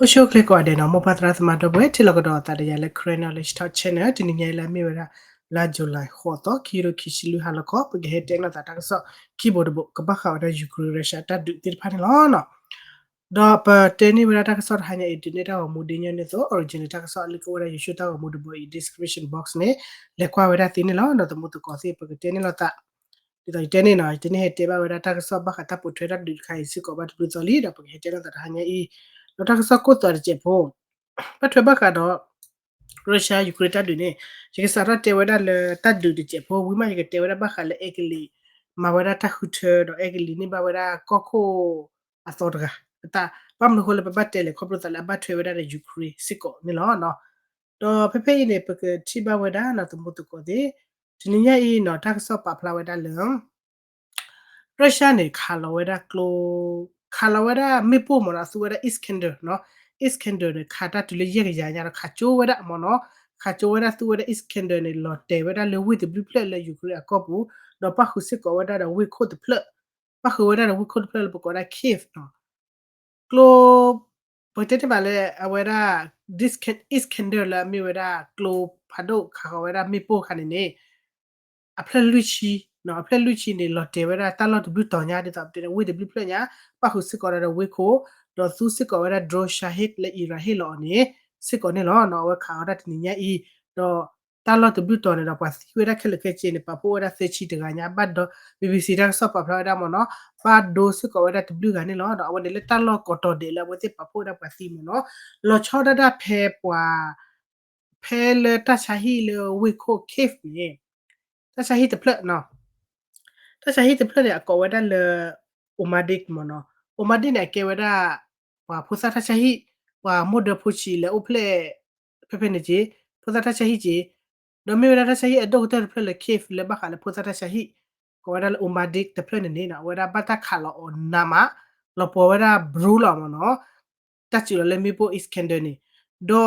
အိၣ်ဆူၣ်အိၣ်ချ့ကိးဂၤဒဲးနီၤ, မိၢ်ပၢ်သရၣ်သမါဒီပုၢ်ဝဲၢ် ထံၣ်လိာ်ကဒီးအသးဒီးယၤလၢ Karen Knowledge Talk Channel တနံၤညါအံၤလၢအမ့ၢ်ဝဲဒၣ် လါ July ဃိးသီ ခံကထိခံဆံလွံၢ်ဟါလီၤခီ ပကဟဲတဲလိာ်သးတၢ်ကစီၣ်ခံဘိတဘိ ကဘၣ်ဃးဝဲဒၣ် Ukraine Russia တၢ်ဒုးသ့ၣ်တဖၣ်န့ၣ်လီၤ. ဒီးပတဲန့ၢ်ဝဲဒၣ်တၢ်ကစီၣ်တဟါညါအံၤ ဒုးနဲၣ်တၢ်ဂီၤမူဒ်ညီနုၢ်အသိး original တၢ်ကစီၣ်အလံာ်ကအိၣ်ဝဲဒၣ်ယိၤၡူတၢ်ဂီၤမူတဘိအံၤ description box န့ၣ် လဲၤကွၢ်ဝဲဒၣ်သ့န့ၣ်လီၤ. ဒီးသမူသကိးသ့ၣ် ပကတဲန့ၢ်လိာ်သး ဒ်သိးယတဲန့ၣ်နီၤ, ယတဲန့ၢ်ဟဲတဲဘၣ်ဝဲဒၣ်တၢ်ကစီၣ်ဘၣ်ဃးတၢ်ပိာ်ထွဲတၢ်ဒုးတခါအံၤစ့ၢ်ကီးဘၣ်တဘျုးသီလံ ဒီးပကဟဲတဲလိာ်သးတဟါညါအံၤ, ဒီးတၢ်ကစီၣ်ကိၣ်သီတစဲးဖိ ဘၣ်ထွဲဘၣ်ဃးဒီး Russia Ukraine တၢ်ဒုးန့ၣ် ယကစးထီၣ်တဲဝဲဒၣ်လၢတၢ်ဒုးတစဲးဖိ ဝံၤမးယကတဲဝဲဒၣ်ဘၣ်ဃးလၢအဲကလံး မၤဝဲဒၣ်တၢ်ဃုထၢ ဒီးအဲကလံးန့ၢ်ဘၣ်ဝဲဒၣ်ကီၢ်ခိၣ်အသီတဂၤ, အတၢ်ဘၣ်မနုၤအဃိလၢပဘၣ်တဲလဲၣ် ခီဖျိသးလၢအဘၣ်ထွဲဝဲဒၣ်ဒီး Ukraine စ့ၢ်ကီးန့ၣ်လီၤ. ဒီးဖဲဖဲအံၤန့ၣ် ပကထံၣ်ဘၣ်ဝဲဒၣ်နီၤ သမူသကိးသ့ၣ်, တနံၤညါအံၤနီၤ တၢ်ကစီၣ်ပာ်ဖျါဝဲဒၣ်လၢ Russia န့ၣ် ခးလီၤဝဲဒၣ်ကျိ ခးလီၤဝဲဒၣ်မ့ၣ်ပိၢ်မ့ၢ်နီၤ အသူဝဲဒၣ် Iskander နီၤ, Iskander န့ၣ် ခးတၢ်တုၤလၢယဲၢ်ကယၤညါဒီး ခးကၠိဝဲဒၣ်မ့ၢ်နီၤ, ခးကၠိဝဲဒၣ်သူဝဲဒၣ် Iskander န့ၣ် လီၤတဲာ်ဝဲဒၣ်လၢဝ့ၢ်တဘျုးဖျၢၣ်လၢ Ukraine အကီၢ်ပူၤ, ဒီးပၣ်ဃုာ်စ့ၢ်ကီးဝဲဒၣ်ဒီးဝ့ၢ်ခိၣ်တဖျၢၣ်, ပၣ်ဃုာ်ဝဲဒၣ်ဒီးဝ့ၢ်ခိၣ်တဖျၢၣ်လၢပကိးဝဲဒၣ် Kyiv နီၤ ကျိ ပကတဲတ့ၢ်ဘၣ်လၢအဝဲဒၣ် Iskander လၢအမ့ၢ်ဝဲဒၣ်ကျိဖးဒိၣ် ခးဃီၤဝဲဒၣ်မ့ၣ်ပိၢ်အခါန့ၣ်န့ၣ် အဖျၢၣ်လွံၢ်ဆံ, အဖျၢၣ်လွံၢ်ဆံန့ၣ် လီၤတဲာ်ဝဲဒၣ်တၢ်လီၢ်တဘျုးတီၤညါ ဒ်သိးပတဲန့ၣ် ဝ့ၢ်တဘျုးဖျၢၣ်ညါ, ပၣ်ဃုာ်စ့ၢ်ကီးဒီးဝ့ၢ်ခိၣ်, ဒီးသူစ့ၢ်ကီးဝဲဒၣ် drone Shahed လၢ Iran ဟ့ၣ်လီၤအီၤန့ၣ် စ့ၢ်ကီးန့ၣ်လီၤ. အဝဲခးအီၤတၢ်တနံၤညါအံၤ, ဒီးတၢ်လီၢ်တဘျုးတီၤန့ၣ်ဒီး ပှၤသံဝဲဒၣ်ခဲလၢာ်ခဲဆ့န့ၣ် ပာ်ဖှိၣ်ဝဲဒၣ်သၢဆံတဂၤညါဘၣ်ဒီး BBC တၢ်ကစီၣ်ပာ်ဖျါဝဲဒၣ်မ့ၢ်နီၤ, ဘၣ်ဒိစ့ၢ်ကီးဝဲဒၣ်တဘျုးဂၤန့ၣ်လီၤ. ဒီးအဝဲန့ၣ်လၢတၢ်လီၢ်ကိးတီၤဒဲးလၢအဝဲသ့ၣ်ပာ်ဖှိၣ်ဝဲဒၣ်ပှၤသံမ့ၢ်နီၤ, လီၤဆီဒၣ်တၢ်ဖဲပှၤ ဖဲလၢတၢ်ဆါဟံၣ်လၢဝ့ၢ်ခိၣ် Kyiv န့ၣ် တၢ်ဆါဟံၣ်တဖျၢၣ်နီၤ, တၢ်ဆါဟံၣ်တဖျၢၣ်န့ၣ် အကိးဝဲဒၣ်လၢ Ōmadiy မ့ၢ်နီၤ, Ōmadiy န့ၣ် အကဲဝဲဒၣ် ပှၤဖိသၣ်တၢ်ဆါဟံၣ်, ပှၤမိၢ်ဒၢဖိဆံးလဲၤအိၣ်ဖျဲၣ် ဖဲဖဲန့ၣ်က့ၤ, ဖိသၣ်တၢ်ဆါဟံၣ်က့ၤ, ဒီးမ့ၢ်ဝဲဒၣ်တၢ်ဆါဟံၣ်အဒိၣ်ကတၢၢ်တဖျၢၣ်လၢ Kyiv လၢဘၣ်ဃးလၢဖိသၣ်တၢ်ဆါဟံၣ်, ကိးဝဲဒၣ်လၢ Ōmadiy တဖျၢၣ်န့ၣ်န့ၣ်နီၤ အဝဲဒၣ်ဘၣ်တၢ်ခးလီၤအီၤနးမး, လီၤပှီၤဝဲဒၣ် ဘြူလီၤမ့ၢ်နီၤ, တၢ်စူးလီၤလၢမ့ၣ်ပိၢ် Iskander န့ၣ်, ဒီး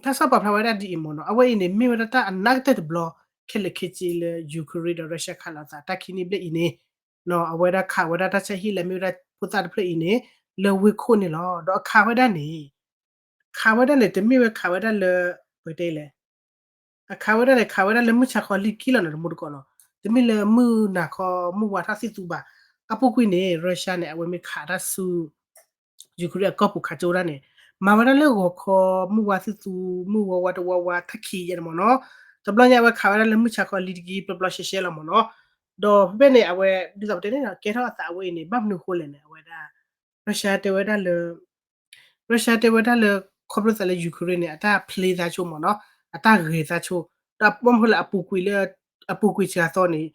တၢ်ကစီၣ်ပာ်ဖျါဝဲဒၣ်ဒ်အံၤမ့ၢ်နီၤ, အဝဲအံၤန့ၣ် မ့ၢ်ဝဲဒၣ်တၢ်အနးကတၢၢ်တဘျီ ခဲလၢာ်ခဲဆ့လၢ Ukraine ဒီး Russia ခးလိာ်သးတၢ်ခံနံၣ်ဘျဲၣ်အံၤန့ၣ်, အဝဲဒၣ်ခးဝဲဒၣ်တၢ်ဆါဟံၣ်လၢမ့ၢ်ဝဲဒၣ်ဖိသၣ်တဖျၢၣ်အံၤန့ၣ် လၢဝ့ၢ်ခိၣ်န့ၣ်လီၤ. ဒီးအခးဝဲဒၣ်န့ၣ် ခးဝဲဒၣ်န့ၣ် တမ့ၢ်ဝဲခးဝဲဒၣ်လၢ ပတဲလဲၣ် အခးဝဲဒၣ်န့ၣ် ခးဝဲဒၣ်လၢမုၢ်ဆါခီလံတကံၢ်လီၤနီၤ တမူတကိးနီၤ, တမ့ၢ်လၢမုၢ်နၤခီ မုၢ်ဝါထီၣ်သံၣ်သူဘၣ်. အပူၤကွံာ်န့ၣ် Russia န့ၣ် အဝဲမ့ၢ်ခးတၢ်ဆူ Ukraine အကီၢ်ပူၤခးကၠိဒၣ်န့ၣ် မၤဝဲဒၣ်လၢဂီၤခီ မုၢ်ဝါသံၣ်သူ မုၢ်ဝါဝါတဝါဝါ ထီၣ်ခံယဲၢ်န့ၣ်မ့ၢ်နီၤ, တဘျီညါအဝဲခးဝဲဒၣ်လၢမုၢ်ဆါခီလံတကံၢ် ပျီပျီရှဲရှဲလီၤမ့ၢ်နီၤ. ဒီးဖဲဖဲန့ၣ် အဝဲ ဒ်သိးပတဲန့ၣ်နီၤ ကဲထီၣ်အသးအဝဲအံၤန့ၣ် ဘၣ်မနုၤအဃိလဲၣ်န့ၣ် အဝဲဒၣ် Russia တဲဝဲဒၣ်လၢ Russia တဲဝဲဒၣ်လၢ ခီဖျိသးလၢ Ukraine န့ၣ် အတၢ်ဖျ့သးဆိမ့ၢ်နီၤ, အတၢ်ဂဲၤသးဆိ, ဒီးဘၣ်မနုၤဃိလၢအပူၤကွံာ်လၢ အပူၤကွံာ်စှၤသီန့ၣ်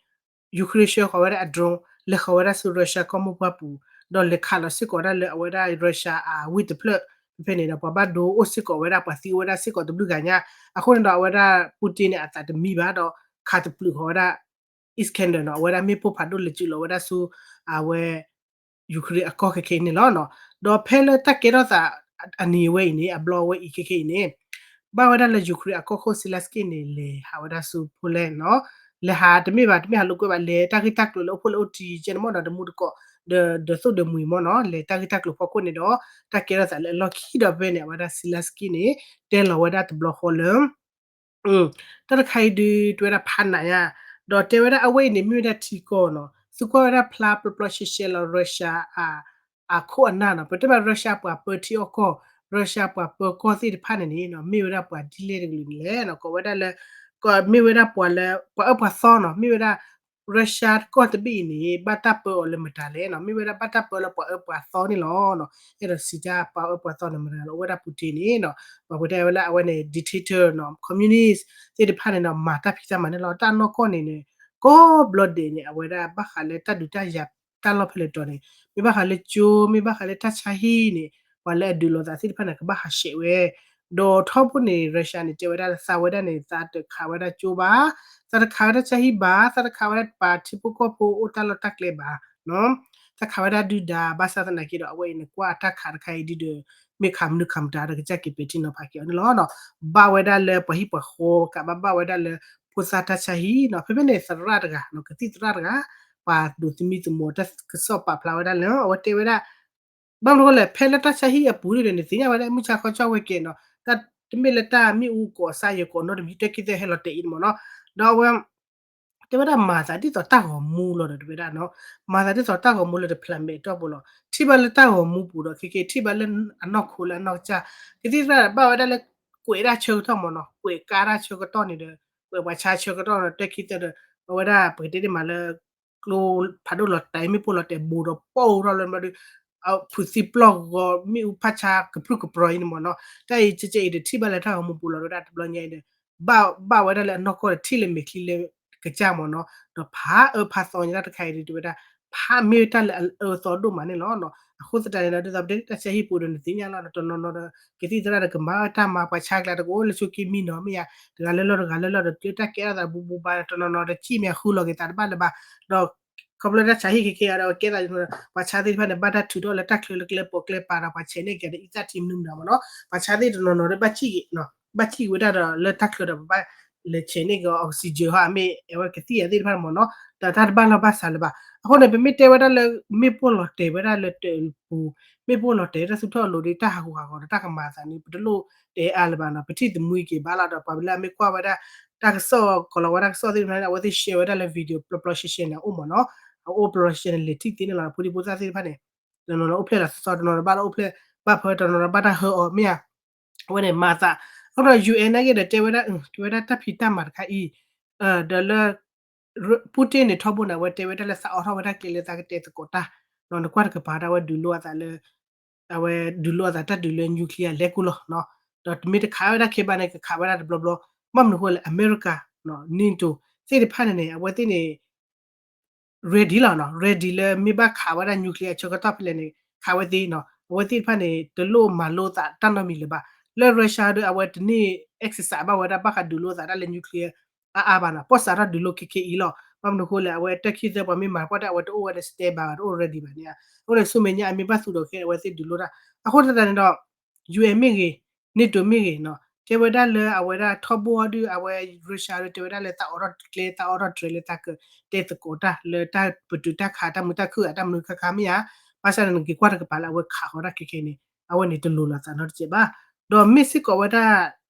Ukraine ဆှၢဃီၤဝဲဒၣ်အ drone လဲၤဃီၤဝဲဒၣ်ဆူ Russia ကီၢ်မိၢ်ပှၢ်ပူၤ, ဒီးလဲၤခးလီၤစ့ၢ်ကီးဒၣ်လၢအဝဲဒၣ် Russia အဝ့ၢ်တဖျၢၣ်, ဖဲဖဲန့ၣ်ဒီး ပှၤဘၣ်ဒိအိၣ်စ့ၢ်ကီးဝဲဒၣ် ပှၤသံအိၣ်ဝဲဒၣ်စ့ၢ်ကီးတဘျုးဂၤညါ, အဃိန့ၣ်ဒီးအဝဲဒၣ် Putin န့ၣ် အသးတမံဘၣ်ဒီး ခးတပျုာ်ဃီၤဝဲဒၣ် Iskander နီၤ, အဝဲဒၣ်မ့ၣ်ပိၢ်ဖးဒိၣ်လဲၤစူးလီၤဝဲဒၣ်ဆူ အဝဲ Ukraine အကီၢ်ခဲခဲအံၤန့ၣ်လီၤ. ဒီးဖဲလၢတၢ်ကဲထီၣ်သးအနံၤအဝဲအံၤန့ၣ် အဘျီအဝဲအံၤခဲခဲအံၤန့ၣ် ဘၣ်ဝဲဒၣ်လၢ Ukraine အကီၢ်ခိၣ် Zelensky န့ၣ် လဲၤဟးဝဲဒၣ်ဆူ Poland နီၤ, လဲၤဟးတမ့ၢ်ဘၣ် တမ့ၢ်ဟးလိာ်ကွဲဘၣ် လဲၤတၢ်ဂ့ၢ်တၢ်ကျိၤလၢအိၣ်ဖှိၣ်လၢအိၣ်တံၢ်ကဲန့ၣ်မ့ၢ်နီၤ, ဒီးမူတကိး ဒီးသိၣ်ဒီးမှံၤမ့ၢ်နီၤ, လဲၤတၢ်ဂ့ၢ်တၢ်ကျိၤဖီခိၣ်န့ၣ်ဒီး တၢ်ကဲထီၣ်သးလၢအလီၢ်ခံဒီးဖဲန့ၣ် အဝဲဒၣ် Zelensky န့ၣ် တဲလီၤဝဲဒၣ်တဘျီဃီလၢ တၢ်တခါအံၤဒုး တဲဝဲဒၣ်ဖးနးညါ, ဒီးတဲဝဲဒၣ်အဝဲအံၤန့ၣ် မ့ၢ်ဝဲဒၣ်ထံကီၢ်နီၤ, သုကွၢ်ဝဲဒၣ်ဖျါပျီပျီရှဲရှဲလီၤ Russia အခိၣ်အနၢ်နီၤ, ပတဲဘၣ် Russia ပှၤပၢထံအီၣ်ကီၢ်, Russia ပှၤပၢကီၢ်သ့ၣ်တဖၣ်န့ၣ်န့ၣ် မ့ၢ်ဝဲဒၣ်ပှၤဒ်လဲၣ်တကလုာ်န့ၣ်လဲၣ်, ကိးဝဲဒၣ်လၢ မ့ၢ်ဝဲဒၣ်ပှၤလၢ ပှၤအၢပှၤသီနီၤ, မ့ၢ်ဝဲဒၣ် Russia ကီၢ်တဘ့ၣ်အံၤန့ၣ် ဘၣ်တၢ်ပၢအီၤလၢမတၤလဲၣ်နီၤ, မ့ၢ်ဝဲဒၣ်ဘၣ်တၢ်ပၢလၢပှၤအၢပှၤသီန့ၣ်လီၤ. အဲၣ်ဒိးစံးတၢ်ပှၤအၢပှၤသီန့ၣ်မတၤလဲၣ်, အိၣ်ဝဲဒၣ် Putin န့ၣ်နီၤ, ပှၤပတဲဝဲလၢအဝဲန့ၣ် dictator နီၤ, communist သ့ၣ်တဖၣ်န့ၣ်ဒီး မၤတၢ်ဖံးတၢ်မၤန့ၣ်လီၤ. တၢ်နီၢ်ကီၢ်န့ၣ်န့ၣ် ကိးဘျီဒဲးန့ၣ် အဝဲဒၣ်ဘၣ်ဃးလၢတၢ်ဒုးတၢ်ယၤတၢ်လီၢ်ဖဲလဲၣ်တီၤန့ၣ် မ့ၢ်ဘၣ်ဃးလၢကၠိ မ့ၢ်ဘၣ်ဃးလၢတၢ်ဆါဟံၣ်န့ၣ် ပှၤလၢအဒုးလိာ်သးသ့ၣ်တဖၣ်န့ၣ် ကဘၣ်ဟးဆှဲးဝဲ, ဒီးထီဘိန့ၣ် Russia န့ၣ် တဲဝဲဒၣ်လၢသးဝဲဒၣ်န့ၣ် သးတခးဝဲဒၣ်ကၠိဘၣ်, သးတခးဝဲဒၣ်တၢ်ဆါဟံၣ်ဘၣ်, သးတခးဝဲဒၣ်ပှၤထံဖိကီၢ်ဖိအိၣ်တၢ်လီၢ်တၢ်ကျဲဘၣ်, သးခးဝဲဒၣ်ဒုၣ်ဒါ, ဘၣ်ဆၣ်သနာ်က့ဒီး အဝဲအံၤန့ၣ် ကွၢ်အတၢ်ခးတခါအံၤဒုးဒီး မ့ၢ်ခးမနုၤခးမတၤဒီး ကစၢ်က့ၤပဲာ်ထံနီၤဖးက့ၤအီၤန့ၣ်လီၤ. ဘၣ်ဝဲဒၣ်လၢပှၤဟံၣ်ပှၤဃီ ကဘၣ်ဘၣ်ဝဲဒၣ်လၢ ဖိသၣ်တၢ်ဆါဟံၣ်နီၤ, ဖဲဖဲန့ၣ်သရၣ်တဂၤနီၤ, ကသံၣ်သရၣ်တဂၤ ပှၤဒိးသမံသမိးတၢ်ကစီၣ်ပာ်ဖျါဝဲဒၣ်လၢ အဝဲတဲဝဲဒၣ် ဘၣ်မနုၤအဃိလဲၣ် ဖဲလၢတၢ်ဆါဟံၣ်အပူၤန့ၣ်ဒီး နသ့ၣ်ညါဝဲဒၣ် မုၢ်ဆါခီကၠီဝဲကဲနီၤ, တၢ်တမ့ၢ်လၢတၢ်မ့ၣ်အူကိးအစၢ်ယဲကိးနီတမံၤ တၢ်ခံသ့ၣ်ဟဲလီၤတဲာ်အံၤန့ၣ်မ့ၢ်နီၤ, ဒီးအဝဲ တဲဝဲဒၣ်မၤသးဒ်သိးတၢ်ဂီၤမူလီၤဒီး တဲဝဲဒၣ်နီၤ, မၤသးဒ်သိးတၢ်ဂီၤမူလၢတဖျးမဲာ်တီၢ်ပူၤလီၤ, ထံၣ်ဘၣ်လၢတၢ်ဂီၤမူပူၤဒီး ခဲကဲထံၣ်ဘၣ်လၢအနီၢ်ခိလၢအနီၢ်ကစၢ်, ကသံၣ်သရၣ်ဘၣ်ဝဲဒၣ်လၢ ကွဲးဒၣ်ဆၢကတီၢ်မ့ၢ်နီၤ, ကွဲးကါတၢ်ဆၢကတီၢ်န့ၣ်ဒီး ကွဲးပှၤဆါဆၢကတီၢ်ဒီး တၢ်ခံသ့ၣ်ဒီး အဝဲဒၣ်ပကတဲဒ်မးလၢ ကျိဖးဒိၣ်လီၤတဲာ် မ့ၣ်ပိၢ်လီၤတဲာ်ဘူးဒီး ပိၢ်ထီၣ်လၢမဒုး ဖုးသံပျီၢ်ဂီၤ မ့ၣ်အူဖးဆါကပြုၢ်ကပြီၤအံၤန့ၣ်မ့ၢ်နီၤ, တၢ်အံၤကဲကဲအံၤဒီး ထံၣ်ဘၣ်လၢတၢ်ဂီၤမူပူၤလီၤ တဲဝဲဒၣ်တဘျီညါအံၤဒီး ဘၣ်ဘၣ်ဝဲဒၣ်လၢအနီၢ်ကီၢ်ဒီး ထံၣ်လၢမဲာ်ချံလၢကစၢ်မ့ၢ်နီၤ, ဒီးဖးအၢဖးသီညါတၢ်တခါအံၤဒီး တဲဝဲဒၣ် ဖးမ့ၢ်တၢ်လၢအအၢအသီဒိၣ်မးန့ၣ်လီၤ. အဃိသတးန့ၣ်ဒီး ဒ်သိးပတဲတၢ်ဆါဟံၣ်ပူၤဒီး နသ့ၣ်ညါလီၤ တနီၤနီၤဒီး ကသံၣ်သရၣ်ဒီးကမၤတၢ်မၤ ပှၤဆါကျါတကအိၣ်လၢဆိက့မံနီၤ မ့ၢ်ယါ တဂၤလၢလီၢ်တဂၤလၢလီၢ်ဒီး တၢ်ကဲထီၣ်သးဘူးဘူးဘၣ် တနီၤနီၤဒီး ကံၣ်မ့ၢ်ဃုလီၤက့ၤသးတဘၣ်လၢၤဘၣ်, ဒီး ခီဖျိတၢ်ဆါဟံၣ်ခဲကဲအံၤဒီး အဝဲကဲသး ပှၤဆါသ့ၣ်တဖၣ်န့ၣ် ဘၣ်တၢ်ထုးထီၣ်လၢတၢ်ချၢလၢကျဲပိာ်ကျဲပၤဒီး ပှၤဆဲးန့ၢ်က့ၤဒီး အံသၣ်ထံမနုၤမတၤမ့ၢ်နီၤ, ပှၤဆါသ့ၣ်တနီၤနီၤဒီး ဘၣ်ကံၣ်က့ၤ ဘၣ်ကံၣ်က့ၤဝဲဒၣ်ဒီးလၢတၢ်ချၢဒီး ပဘၣ်လဲၤဆဲးန့ၢ်က့ၤ oxygen ဟီ အမ့ၢ် အဝဲကသံၣ်အသ့ၣ်တဖၣ်မ့ၢ်နီၤ, ဒီးတၢ်တဘၣ်လီၢ်ဘၣ်စးလၢၤဘၣ်. အဃိန့ၣ် ပမ့ၢ်တဲဝဲဒၣ်လၢ မ့ၣ်ပိၢ်လီၤတဲာ်ဝဲဒၣ်လၢတပူၤ, မ့ၣ်ပိၢ်လီၤတဲာ်တၢ်သူၣ်ထီၣ်အလိၤဒီး တၢ်ဟးဂူာ်ဟးဂီၤဒီးတၢ်ကမၤအသးန့ၣ် ပတလိၣ်တဲအါလၢၤဘၣ်နီၤ, ပထံၣ်သမူက့ၤဘၣ်လီၤဒီး ပှၤလၢအမ့ၢ်ကွၢ်ဝဲဒၣ် တၢ်ကစီၣ် ကလီၤဝဲတၢ်ကစီၣ်သ့ၣ်တဖၣ်န့ၣ် အဝဲသ့ၣ် share ဝဲဒၣ်လၢ video ပျီပျီရှဲရှဲန့ၣ် အအိၣ်မ့ၢ်နီၤ, အအိၣ်ပျီပျီရှဲရှဲန့ၣ် လဲၤထံၣ်သ့န့ၣ်လီၤ. ဖိဒံဖိသၣ်သ့ၣ်တဖၣ်န့ၣ် တနီၤနီၤအိၣ်ဖျဲၣ်လီၤသီသီ တနီၤနီၤဘၣ်လၢအိၣ်ဖျဲၣ်ဘၣ်ဖၢ တနီၤနီၤဘၣ်တၢ်ဟၢအီၤမ့ၢ်ဧါ, အဝဲန့ၣ်မၤသး, အဃိဒီး ယူၢ်အဲၣ် နာ်က့ဒီးတဲဝဲဒၣ် တဲဝဲဒၣ်တၢ်ဖံးတၢ်မၤတခါအံၤ ဒီးလၢ ပူၣ်တ့ၢ်န့ၣ်ထီဘိန့ၣ် အဝဲတဲဝဲဒၣ်လၢသးအိးထီၣ်ဝဲဒၣ်ကျဲလၢသးကတဲသကိးတၢ်, နကွၢ်တကပၤဒၣ်ဝဲဒုးလိအသးလၢ အဝဲဒုးလိအသးတၢ်ဒုးလၢ nuclear လဲၤကိၢ်လီၤ, ဒီးတမ့ၢ်တခးဝဲဒၣ်ခဲဘၣ်န့ၣ် ကခးဝဲဒၣ်တဘျီဘျီ, ဘၣ်မနုၤအဃိလဲၣ် အမဲရကၤ NATO သ့ၣ်တဖၣ်န့ၣ်န့ၣ် အဝဲသ့ၣ်န့ၣ် ready လီၤနီၤ, ready လၢမ့ၢ်ဘၣ်ခးဝဲဒၣ် nuclear အဆၢကတီၢ်ဖဲလဲၣ်န့ၣ် ခးဝဲသ့နီၤ, အဝဲသ့ၣ်တဖၣ်န့ၣ် တလိၣ်မၤလိသးတၢ်နီတမံၤလၢၤဘၣ်. လၢ Russia ဒီး အဝဲတန့ၢ် exercise ဘၣ်ဝဲဒၣ်ဘၣ်ဃးဒုးလိသးတၢ်လၢ nuclear အါအါဘၣ်နီၤ, ပီၣ်စးထီၣ်ဒုးလိခဲခဲအံၤလီၤ. ဘၣ်မနုၤအဃိလဲၣ် အဝဲတၢ်ခံသၢပှၤမ့ၢ်မၤပှၢ်တၢ် အဝဲတအိၣ်ဝဲဒီး stand by ဘၣ် တအိၣ် ready ဘၣ်န့ၣ်ဧါ, အဃိန့ၣ် ဆူမဲာ်ညါအမ့ၢ်ဘၣ်သူဒီးခဲ အဝဲသ့ၣ်ဒုးလိတၢ်, အဃိသတးန့ၣ်ဒီး ယူၢ်အဲၣ် မ့ၢ်ဂ့ၤ, NATO မ့ၢ်ဂ့ၤနီၤ, တဲဝဲဒၣ်လၢအဝဲဒၣ်ထီဘိအီၤဒုး အဝဲ Russia ဒီး တဲဝဲဒၣ်လၢသးအိးထီၣ်ကျဲ သးအိးထီၣ်ကျဲလၢသးကတဲသကိးတၢ်လၢတၢ်ပတုာ်တၢ်ခးတၢ်မုာ်တၢ်ခုၣ်ဧါ တၢ်မနုၤခါခါမ့ၢ်ဧါ, ဘၣ်ဆၣ်န့ၣ် နက့ၤကွၢ်တကပၤလၢအဝဲခးဃီၤတၢ်ခဲခဲန့ၣ် အဝဲန့ၣ်တလိၤလီၤသးနီတစဲးဘၣ်. ဒီးမ့ၢ်စ့ၢ်ကီးဝဲဒၣ်